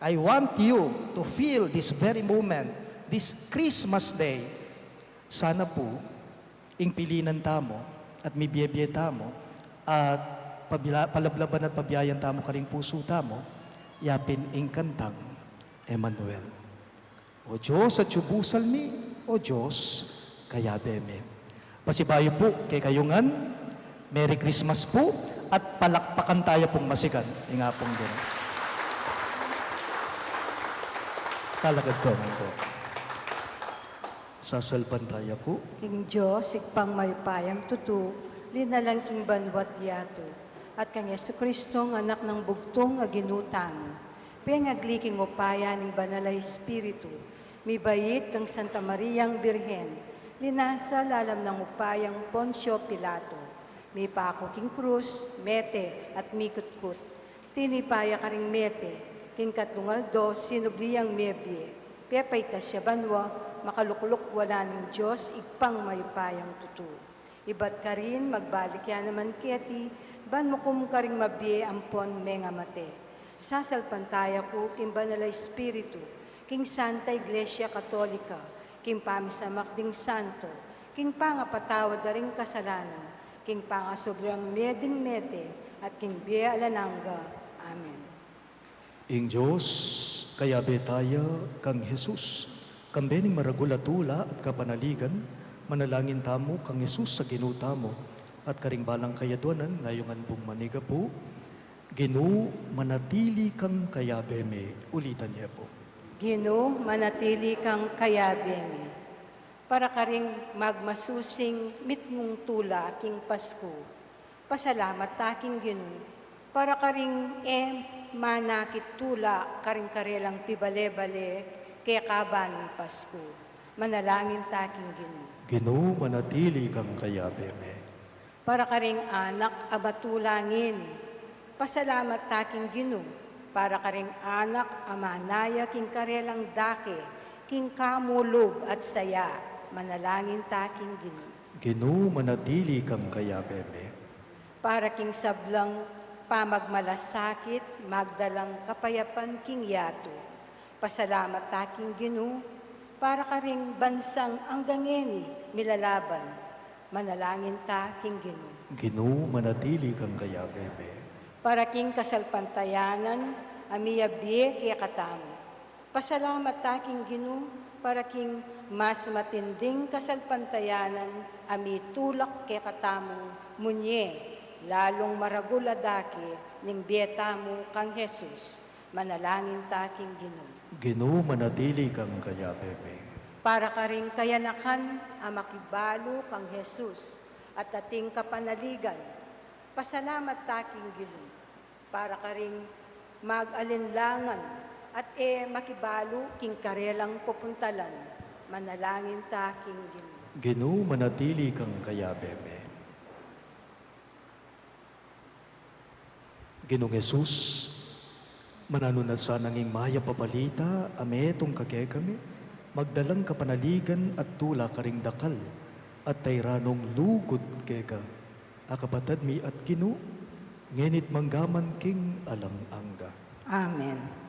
I want you to feel this very moment, this Christmas day, sana pu, ing pilinan tamu at mibie-bie tamu at pabila-, palablaban at pabiayan tamu karing pusu tamu, yapin ing kantang Emmanuel. O Dios, atyu busal mi, O Dios, kayabe mi. Pasibayu pu kekayu ngan, Merry Christmas pu, at palakpakan taya pung masigan ing Apung Ginu. Talagad ko man po. Sasalpantaya ku. Ing Dios, Ibpang mayupayang tutu, linalang king banua't yatu, at kang Jesucristo, ing Anak nang bugtung a Ginu tamu, pengagli king upaya ning Banal a Espiritu, mibait kang Santa Mariang Birhen, linasa lalam nang upayang Poncio Pilato, mipaku king krus, mete, at mikutkut. Tinipa ya karing mete, king katlung aldo sinubli yang mebie, pepaitas ya banua, makalukluk wanan ning Dios Ibpang mayupayang tutu. Ibat karin magbalik ya naman keti, ban mukum karing mabie ampon mengamate. Sasalpantaya ku king Banal a Espiritu, king Santa Iglesia Katolika, king pamisamak ding santo, king pangapatawad da ring kasalanan, king pangasubli ring mie ding mete, at king bie alang angga. Amen. Ing Dios, kayabe taya kang Jesus, kambe ning maragul a tula at kapanaligan, manalangin tamu kang Jesus a Ginu tamu, at karing balang kayadwanan, ngayungan pung manigapu. Ginu, manatili kang kayabe mi. Ulitan ye pu. Ginu, manatili kang kayabe mi. Para karing magmasusing mitmung tula king Pasku, pasalamat ta king Ginu. Para karing e manakit tula karing karelang pibale-bale keka ban ning Pasku, manalangin ta king Ginu. Ginu, manatili kang kayabe mi. Para karing anak a matula ngeni, pasalamat ta king Ginu. Para karing anak a manaya king karelang dake king kamulub at saya, manalangin ta king Ginu. Ginu, manatili kang kayabe mi. Para king sablang pamagmalasakit, magdalang kapayapan king yatu, pasalamat ta king Ginu. Para karing bansang anggang ngeni milalaban, manalangin ta king Ginu. Ginu, manatili kang kayabe mi. Para king kasalpantayanan a miyabie kekatamu, pasalamat ta king Ginu. Para king mas matinding kasalpantayanan a mitulak kekatamung munye lalung maragul a dake ning bie tamu kang Jesus, manalangin ta king Ginu. Ginu, manatili kang kayabe mi. Para karing kayanakan a makibalu kang Jesus at ating kapanaligan, pasalamat ta king Ginu. Para karing mag-alinlangan at e makibalu king karelang pupuntalan, manalangin ta king Ginu. Ginu, manatili kang kayabe mi. Ginung Jesus, mananu na sanang ing mayap a balita a metung kekami, magdalang kapanaligan at tula karing dakal at tayra nung lugud keka, a kapatad mi at Ginu, ngeni't manggaman king alang angga. Amen.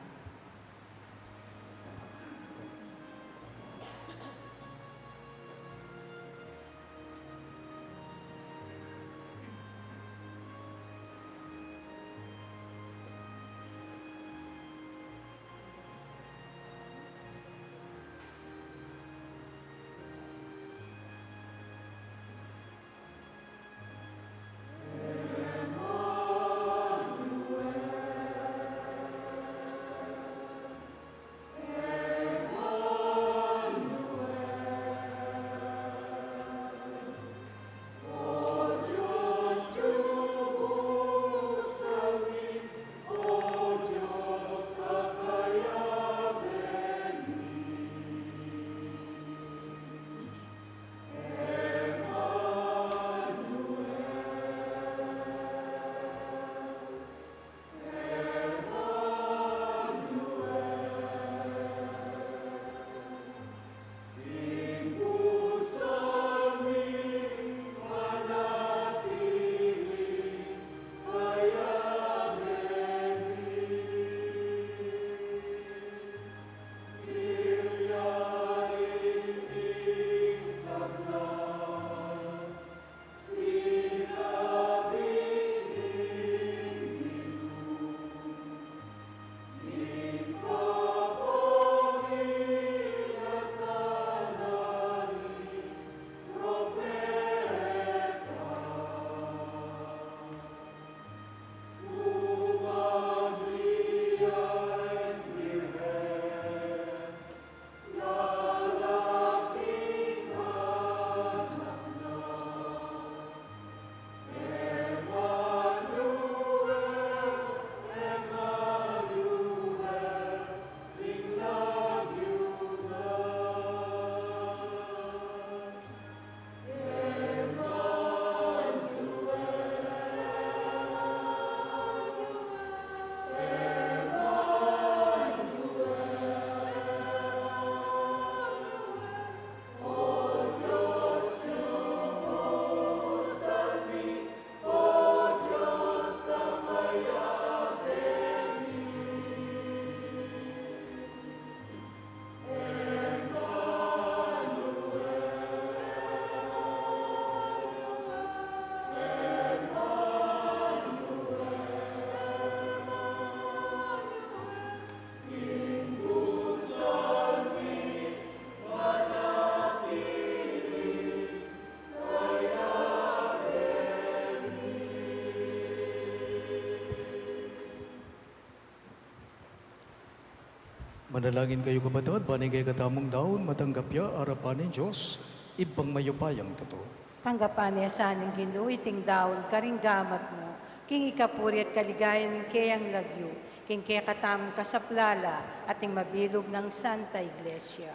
Manalangin kayu, kapatad, ban ing kekatamung daun matanggap ya arapan ning Dios, Ibpang mayupayang tutu. Tanggapan na sa ning Ginu iting daun karing gamat mu, King ikapuri at kaligayan ning keyang lagyu, king kekatamung kasaplalan at ning mabilug nang Santa Iglesia.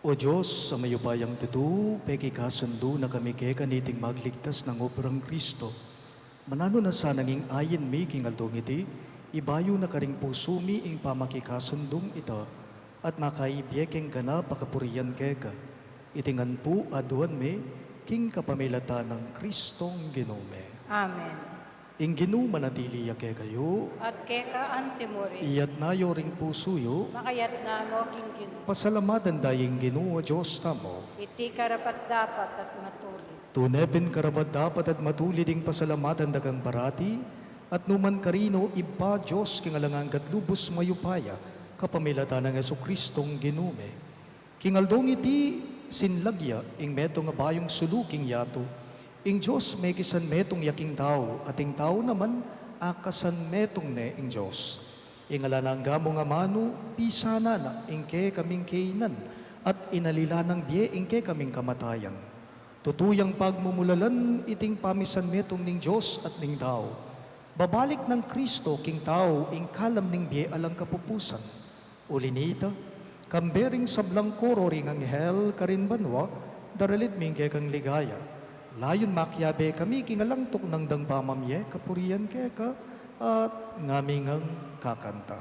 O Dios, a mayupayang tutu, pekikasundu na kami keka niting magligtas nang obrang Kristo. Mananu na sanang ing ain mi king aldong iti, ibayu na karing pusu mi ing pamakikasundung ita, at makaibie keng ganap a kapurian keka. Iti ngan pu aduan mi, king kapamilatan nang Kristong Ginu mi. Amen. Ing Ginu manatili ya kekayu. At keka antimurin. Iyatna yu ring pusu yu. Makayatna no king Ginu. Pasalamatan da ing Ginu a Dios tamu. Iti karapat-dapat at matulid. Tune pin karapat-dapat at matulid ing pasalamatan da kang parati, at numan karino, Ibpa, Dios king alang angga at lubus mayupaya, kapamilatan nang Jesucristong Ginu mi. King aldong iti, sinlag ya ing metung a bayung sulu king yatu. Ing Dios mekisanmetung ya king tau, at ing tau naman akasanmetung ne ing Dios. Ing alang angga mung amanu, pisanan na ing kekaming kainan, at inalila nang bie ing kekaming kamatayan. Tutu yang pagmumulalan iting pamisanmetung ning Dios at ning tau. Babalik nang Kristo king tau ing kalam ning bie alang kapupusan. Uli nita, kambe ring sablang koro ring anghel karin banua, daralit mi ing kekang ligaya. Layun makiabe kami king alang tuknang dang pamamie kapurian keka, at ngami ngang kakanta.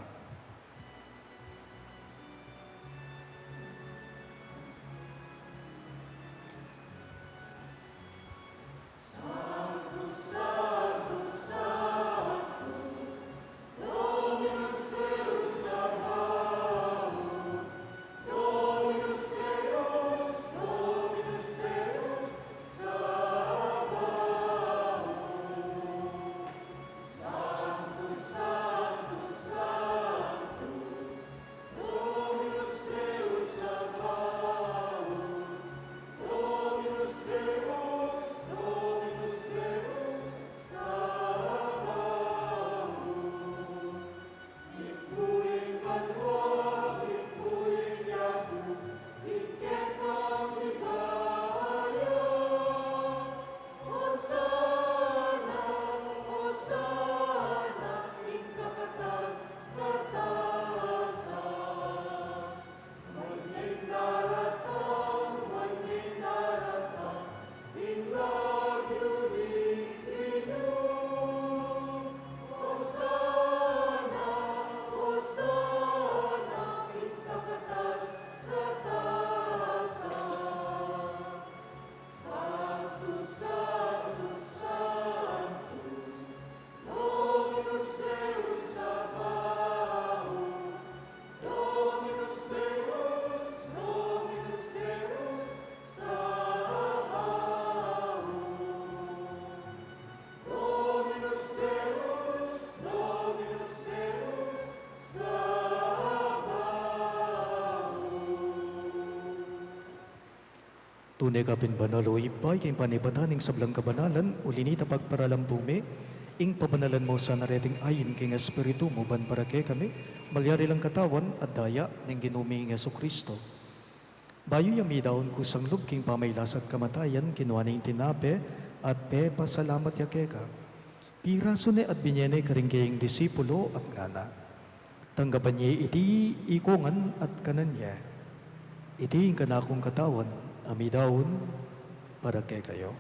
Tune ka pin banal, o Ibpa, king panibatan ning sablang kabanalan, uli nita pagparalan pu mi ing pabanalan mu sana reting ain king Espiritu mu ban para kekami malyari lang katawan at daya ning Ginu ming Jesucristo. Bayu ya midaun kusang lub king pamagkasakit at kamatayan, kinua ne ing tinape at pepasalamat ya keka. Pirasu ne at binie ne karing kayang disipulo at ngana: Tanggapan ye iti ikongan at kanan ye. Iti ing kanakung katawan a midaun para kekayu.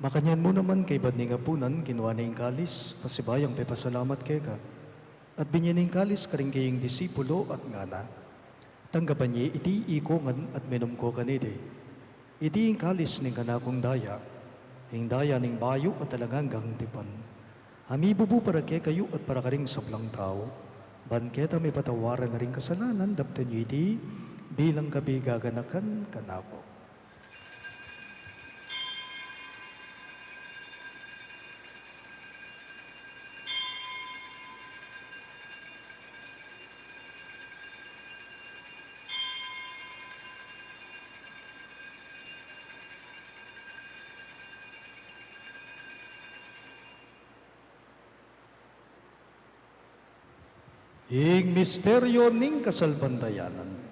Makanyan mu naman kaybat ning apunan, kinua ne ing kalis, pasibayu yang pepasalamat keka, at binie ne ing kalis karing kayang disipulo at ngana: Tanggapan ye iti ikongan at minum ko kaniti. Iti ing kalis ning kanakung daya, ing daya ning bayu at alang anggang tipan, a mibubu para kekayu at para karing sablang tau, ban keta mipatawaran la ring kasalanan. Daptan yu iti bilang kabiganakan kanaku. Ing misteryo ning kasalpantayanan.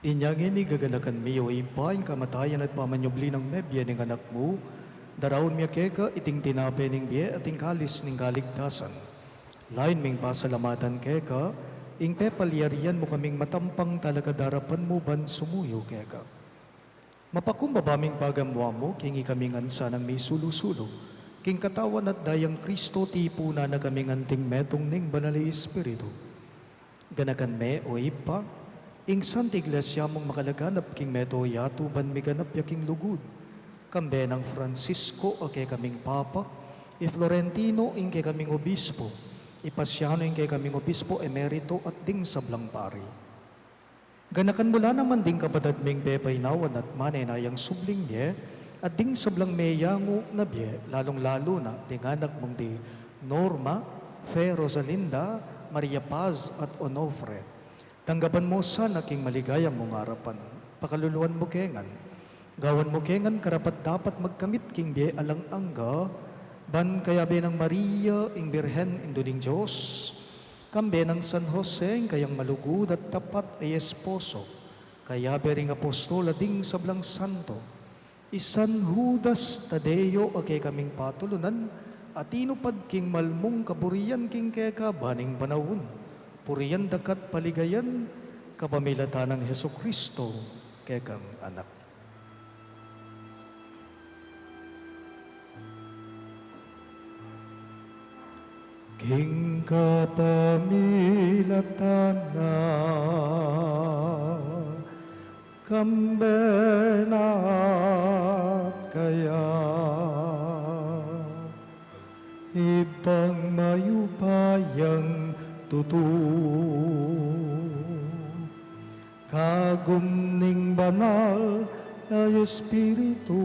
Inya ngeni gaganakan mi, O Ibpa, ing kamatayan at pamanyubli nang mebie ning Anak mu, daraun mi keka iting tinape ning bie at ing kalis ning kaligtasan. Lain ming pasalamatan keka ing pepalyarian mu kaming matampang talakad arapan mu ban sumuyu keka. Mapakumbaba ming pagamuan mu king ikaming ansanang misulu-sulu king katawan at dayang Kristo, tipunan na kaming anting metung ning Banal a Espiritu. Ganakan me, O Ibpa, ing Santa Iglesia mung makalaganap king mabilug a yatu ban miganap ya king lugud, kambe nang Francisco a kekaming Papa, i Florentino ing kekaming Obispo, i Pasiano ing kekaming Obispo Emerito at ding sablang pari. Ganakan mu la naman ding kapatad ming pepainawan at manenayang subling mie, at ding sablang meyangu na bie, lalung-lalu na ding anak mung di Norma, Fe, Rosalinda, Maria Paz, at Onofre. Tanggapan mu sana king maligaya mung arapan, pakaluluan mu ke ngan. Gawan mu ke ngan karapat-dapat magkamit king bie alang angga, ban kayabe nang Maria, ing Birhen, Indu ning Dios, kambe nang San Jose, ing kayang malugud at tapat a esposo, kayabe ring apostol a ding sablang santo, i San Judas Tadeo a kekaming patulunan, a tinupad king malmung kaburian king keka ban ing panaun, purian da ka at paligayan, kapamilatan nang Jesucristo, kekang Anak. King kapamilatan na, kambe na at kaya, Ibpang mayupayang tutu, kagum ning Banal a Espiritu,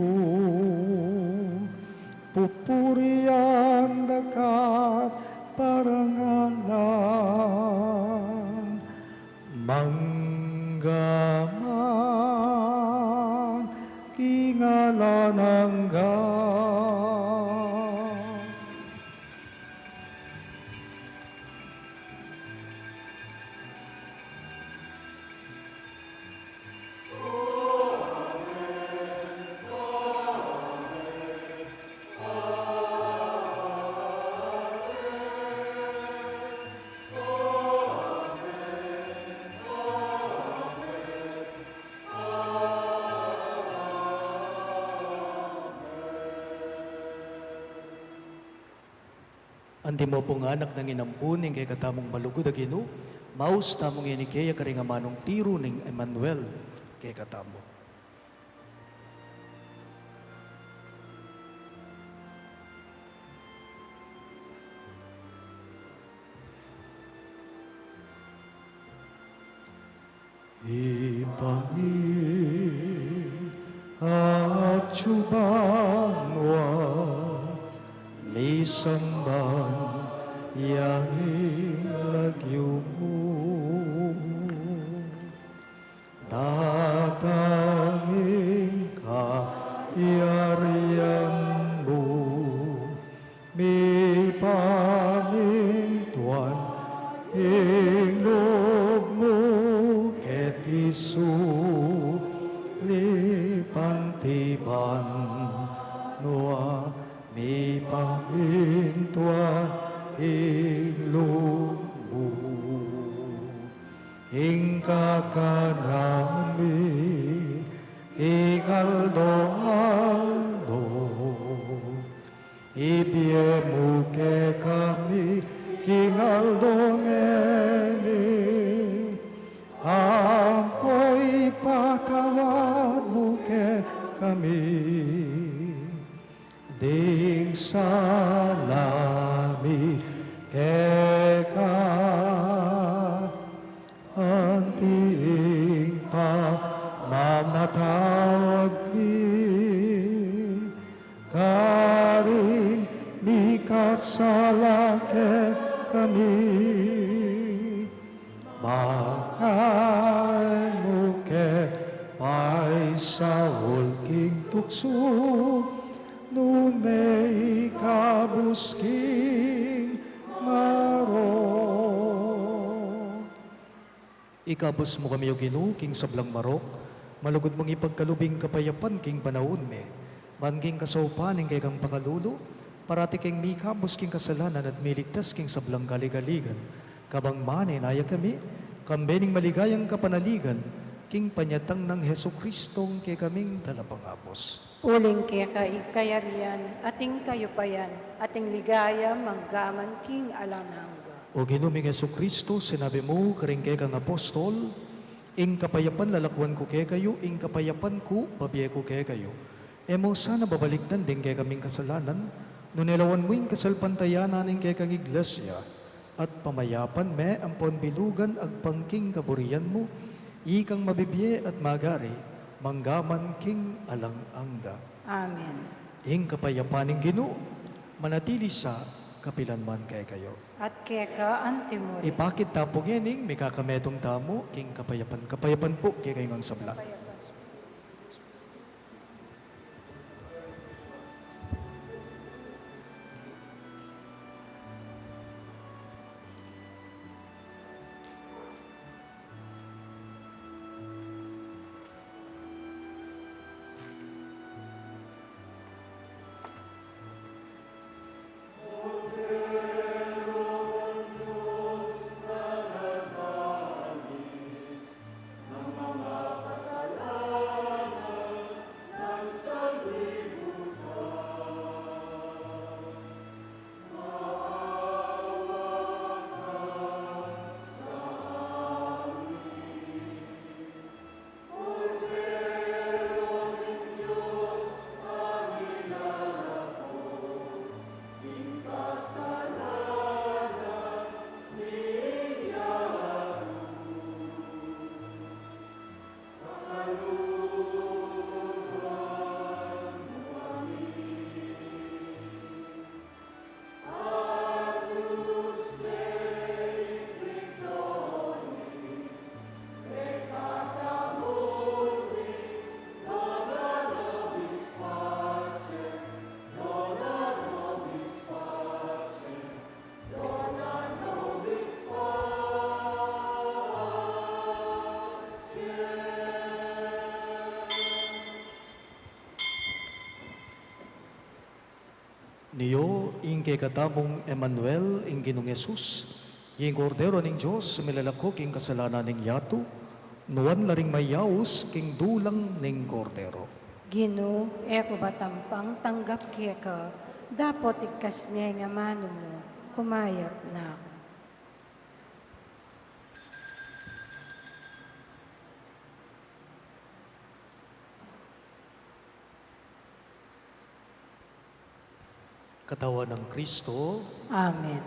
pupurian da ka at parangalan, mangga man king alang angga. Antimo pung anak nang inampun ning kekatamung malugud a Ginu, maus tamu ngeni keya karing amanung tiru ning Emmanuel kekatamu. Ibpa mi, atyu banua, misamban ya ing lagyu mu. Datang ing kayarian mu, mipamintuan ing lub mu keti sulip anti banua, mipamintuan ing lub mu. Ing kakanan mi king aldo-aldo, ibie mu kekami king aldo ngeni, ampo ipatawad mu kekami Ing sala mi keka, anti ing pamamatawad mi, karing mikasala kekami. Manga e mu ke paisaul king tuksu, nune ikabus king marok. Ikabus mu kami, O Ginu, king sablang marok, malugud mung ipagkalub ing kapayapan king panaun mi, ban king kasaupan ning kekang pakalulu, parati keng mikabus king kasalanan at miligtas king sablang kaligaligan, kabang manenaya kami, kambe ning maligayang kapanaligan, king panyatang nang Jesucristong kekaming Talapangabus. Uling keka ing kayarian, at ing kayupayan, at ing ligaya, manggaman king alang angga. O Ginu ming Jesucristo, sinabi mu karing kekang apostol, ing kapayapan lalakwan ku kekayu, ing kapayapan ku babie ku kekayu. E mu sana babalikdan ding kekaming kasalanan, nune lawan mu ing kasalpantayanan ning kekang iglesia, at pamayapan me ampon bilugan agpang king kaburian mu, ikang mabibie at magari, manggaman king alang angga. Amen. Ing kapayapan ning Ginu, manatili sa kapilan man kekayu. At keka antimurin. Ipakit ta pu ngening mikakametung tamu king kapayapan. Kapayapan pu kekayu ngan sabla. Nio ing kekatamung Emmanuel, ing Ginung Jesus, ing Kordero ning Dios, milalako king kasalanan ning yatu, nuan la ring mayaus king dulang ning Kordero. Ginu, e ku ba tampang tanggap keka, dapot igkas me ing amanu mu, kumayap na ku. Katawan nang Kristo. Amen.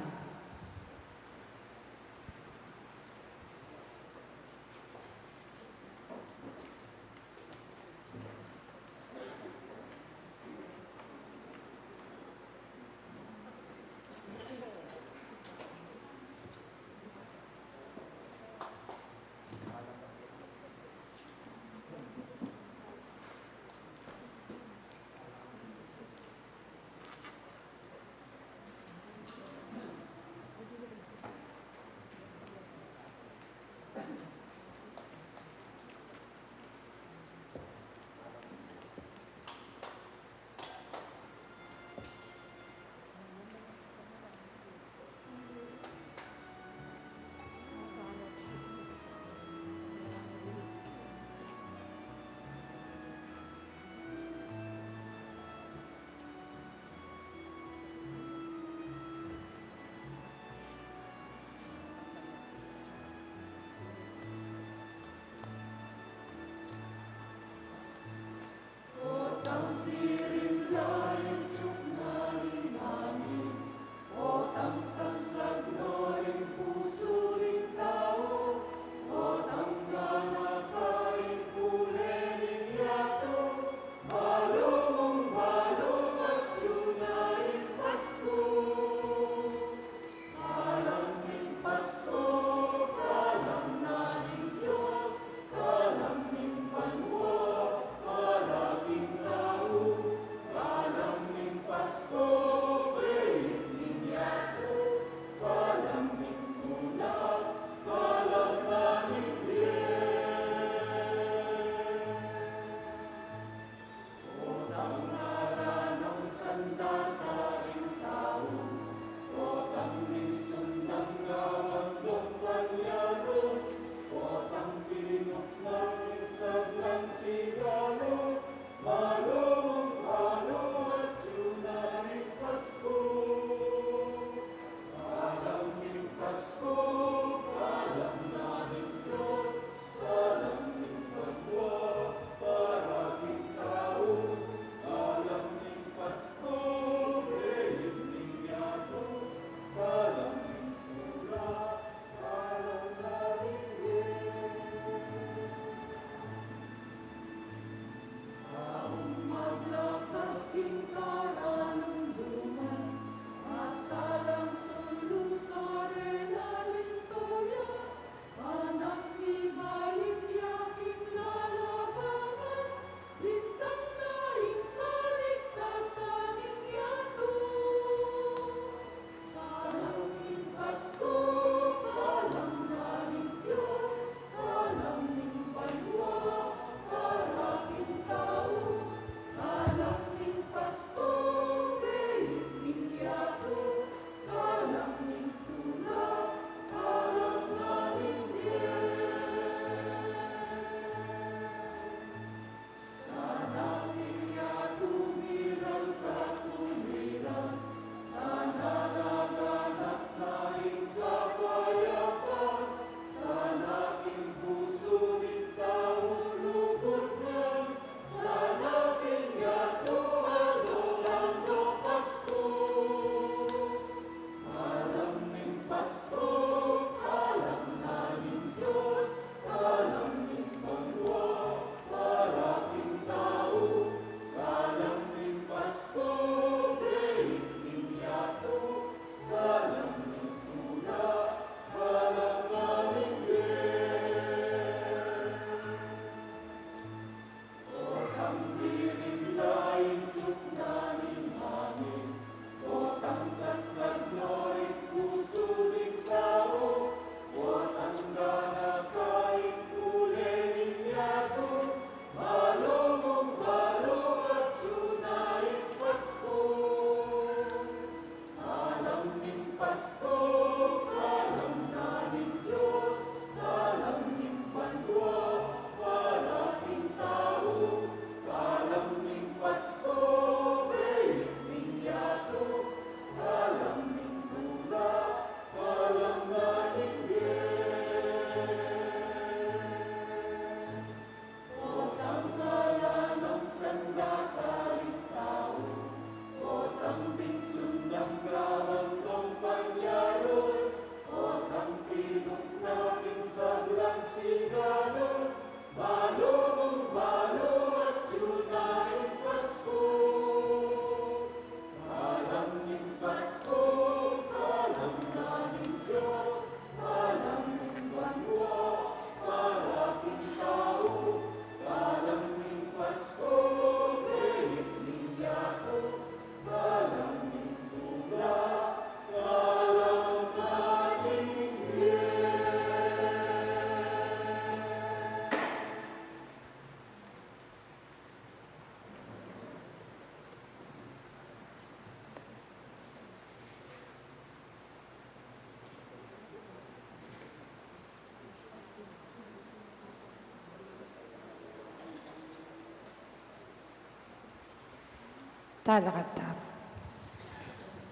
Talakad tamu.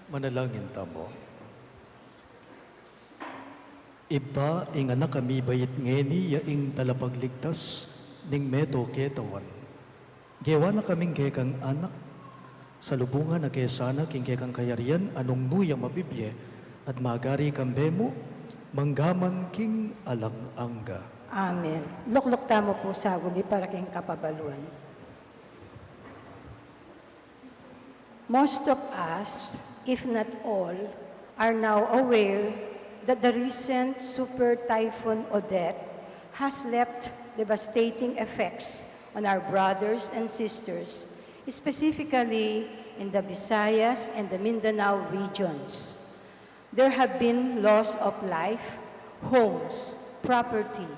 Manalangin tamu. Ibpa, ing anak a mibait ngeni ya ing talapagligtas ning meto ketawan. Gewa na kaming kekang anak, salubungan na ke sana king kekang kayarian a nung nu ya mabibie at magari kambe mu, manggaman king alang angga. Amen. Lukluk tamu pu saguli para king kapabaluan. Most of us, if not all, are now aware that the recent Super Typhoon Odette has left devastating effects on our brothers and sisters, specifically in the Visayas and the Mindanao regions. There have been loss of life, homes, property,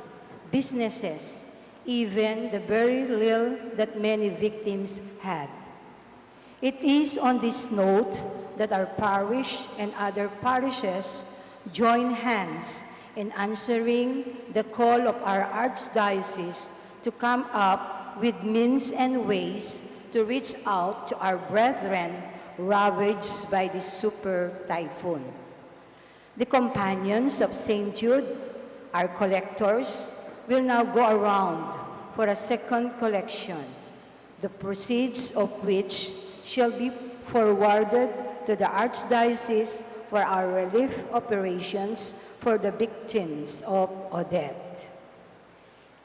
businesses, even the very little that many victims had. It is on this note that our parish and other parishes join hands in answering the call of our Archdiocese to come up with means and ways to reach out to our brethren ravaged by this super typhoon. The companions of Saint Jude, our collectors, will now go around for a second collection, the proceeds of which shall be forwarded to the Archdiocese for our relief operations for the victims of Odette.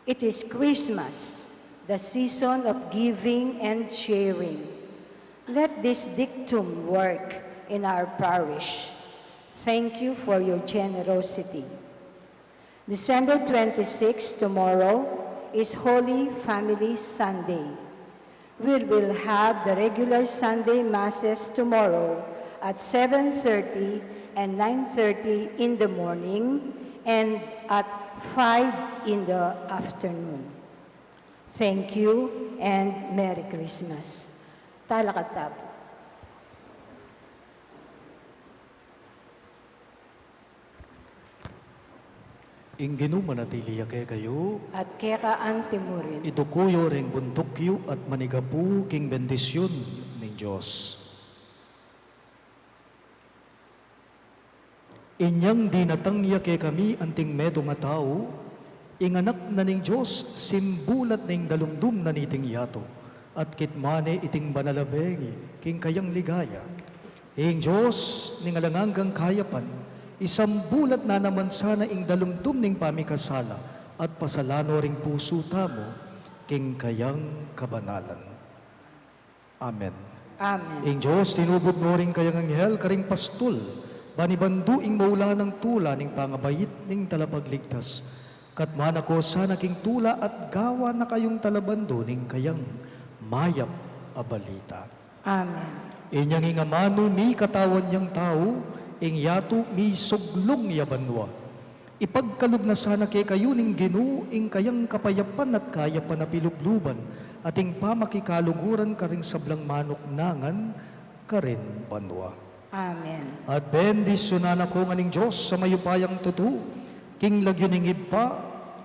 It is Christmas, the season of giving and sharing. Let this dictum work in our parish. Thank you for your generosity. December twenty-six, tomorrow, is Holy Family Sunday. We will have the regular Sunday Masses tomorrow at seven thirty and nine thirty in the morning and at five in the afternoon. Thank you and Merry Christmas. Talakad tamu. Ing Ginu manatili ya kekayu. At keka antimurin. Iduku yu reng buntuk yu at manigapu king bendisyun ning Dios. Inyang dinatang ya kekami anting metung a tau, ing Anak na ning Dios, simbulat na ing dalumdum na niting yatu, at kitman ne iting banal a bengi king kayang ligaya. Ing Dios ning alang anggang kayapan, isambulat na naman sana ing dalumdum ning pamikasala at pasalan no ring pusu tamu king kayang kabanalan. Amen. Amen. Ing Dios tinubud no ring kayang anghel karing pastul, ban ibandu ing maulan a tula ning pangabait ning talapagligtas. Katman na ko sana king tula at gawan na kayung talabandu ning kayang mayap a balita. Amen. Inyang ing amanu mikatawan yang tau, ing yatu misuglung ya banua. Ipagkalub na sana kekayu ning Ginu ing kayang kapayapan at kayapan a pilubluban, at ing pamakikaluguran karing sablang manuknangan karin banua. Amen. At bendisyunan na ko ngan ning Dios a mayupayang tutu, king lagyu ning Ibpa,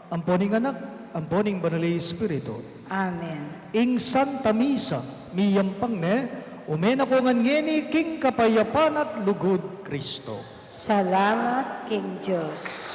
ampo ning Anak, ampo ning Banal a Espiritu. Amen. Ing Santa Misa miyampang ne, ume na ko ngan ngeni king kapayapan at lugud Kristo. Salamat king Dios.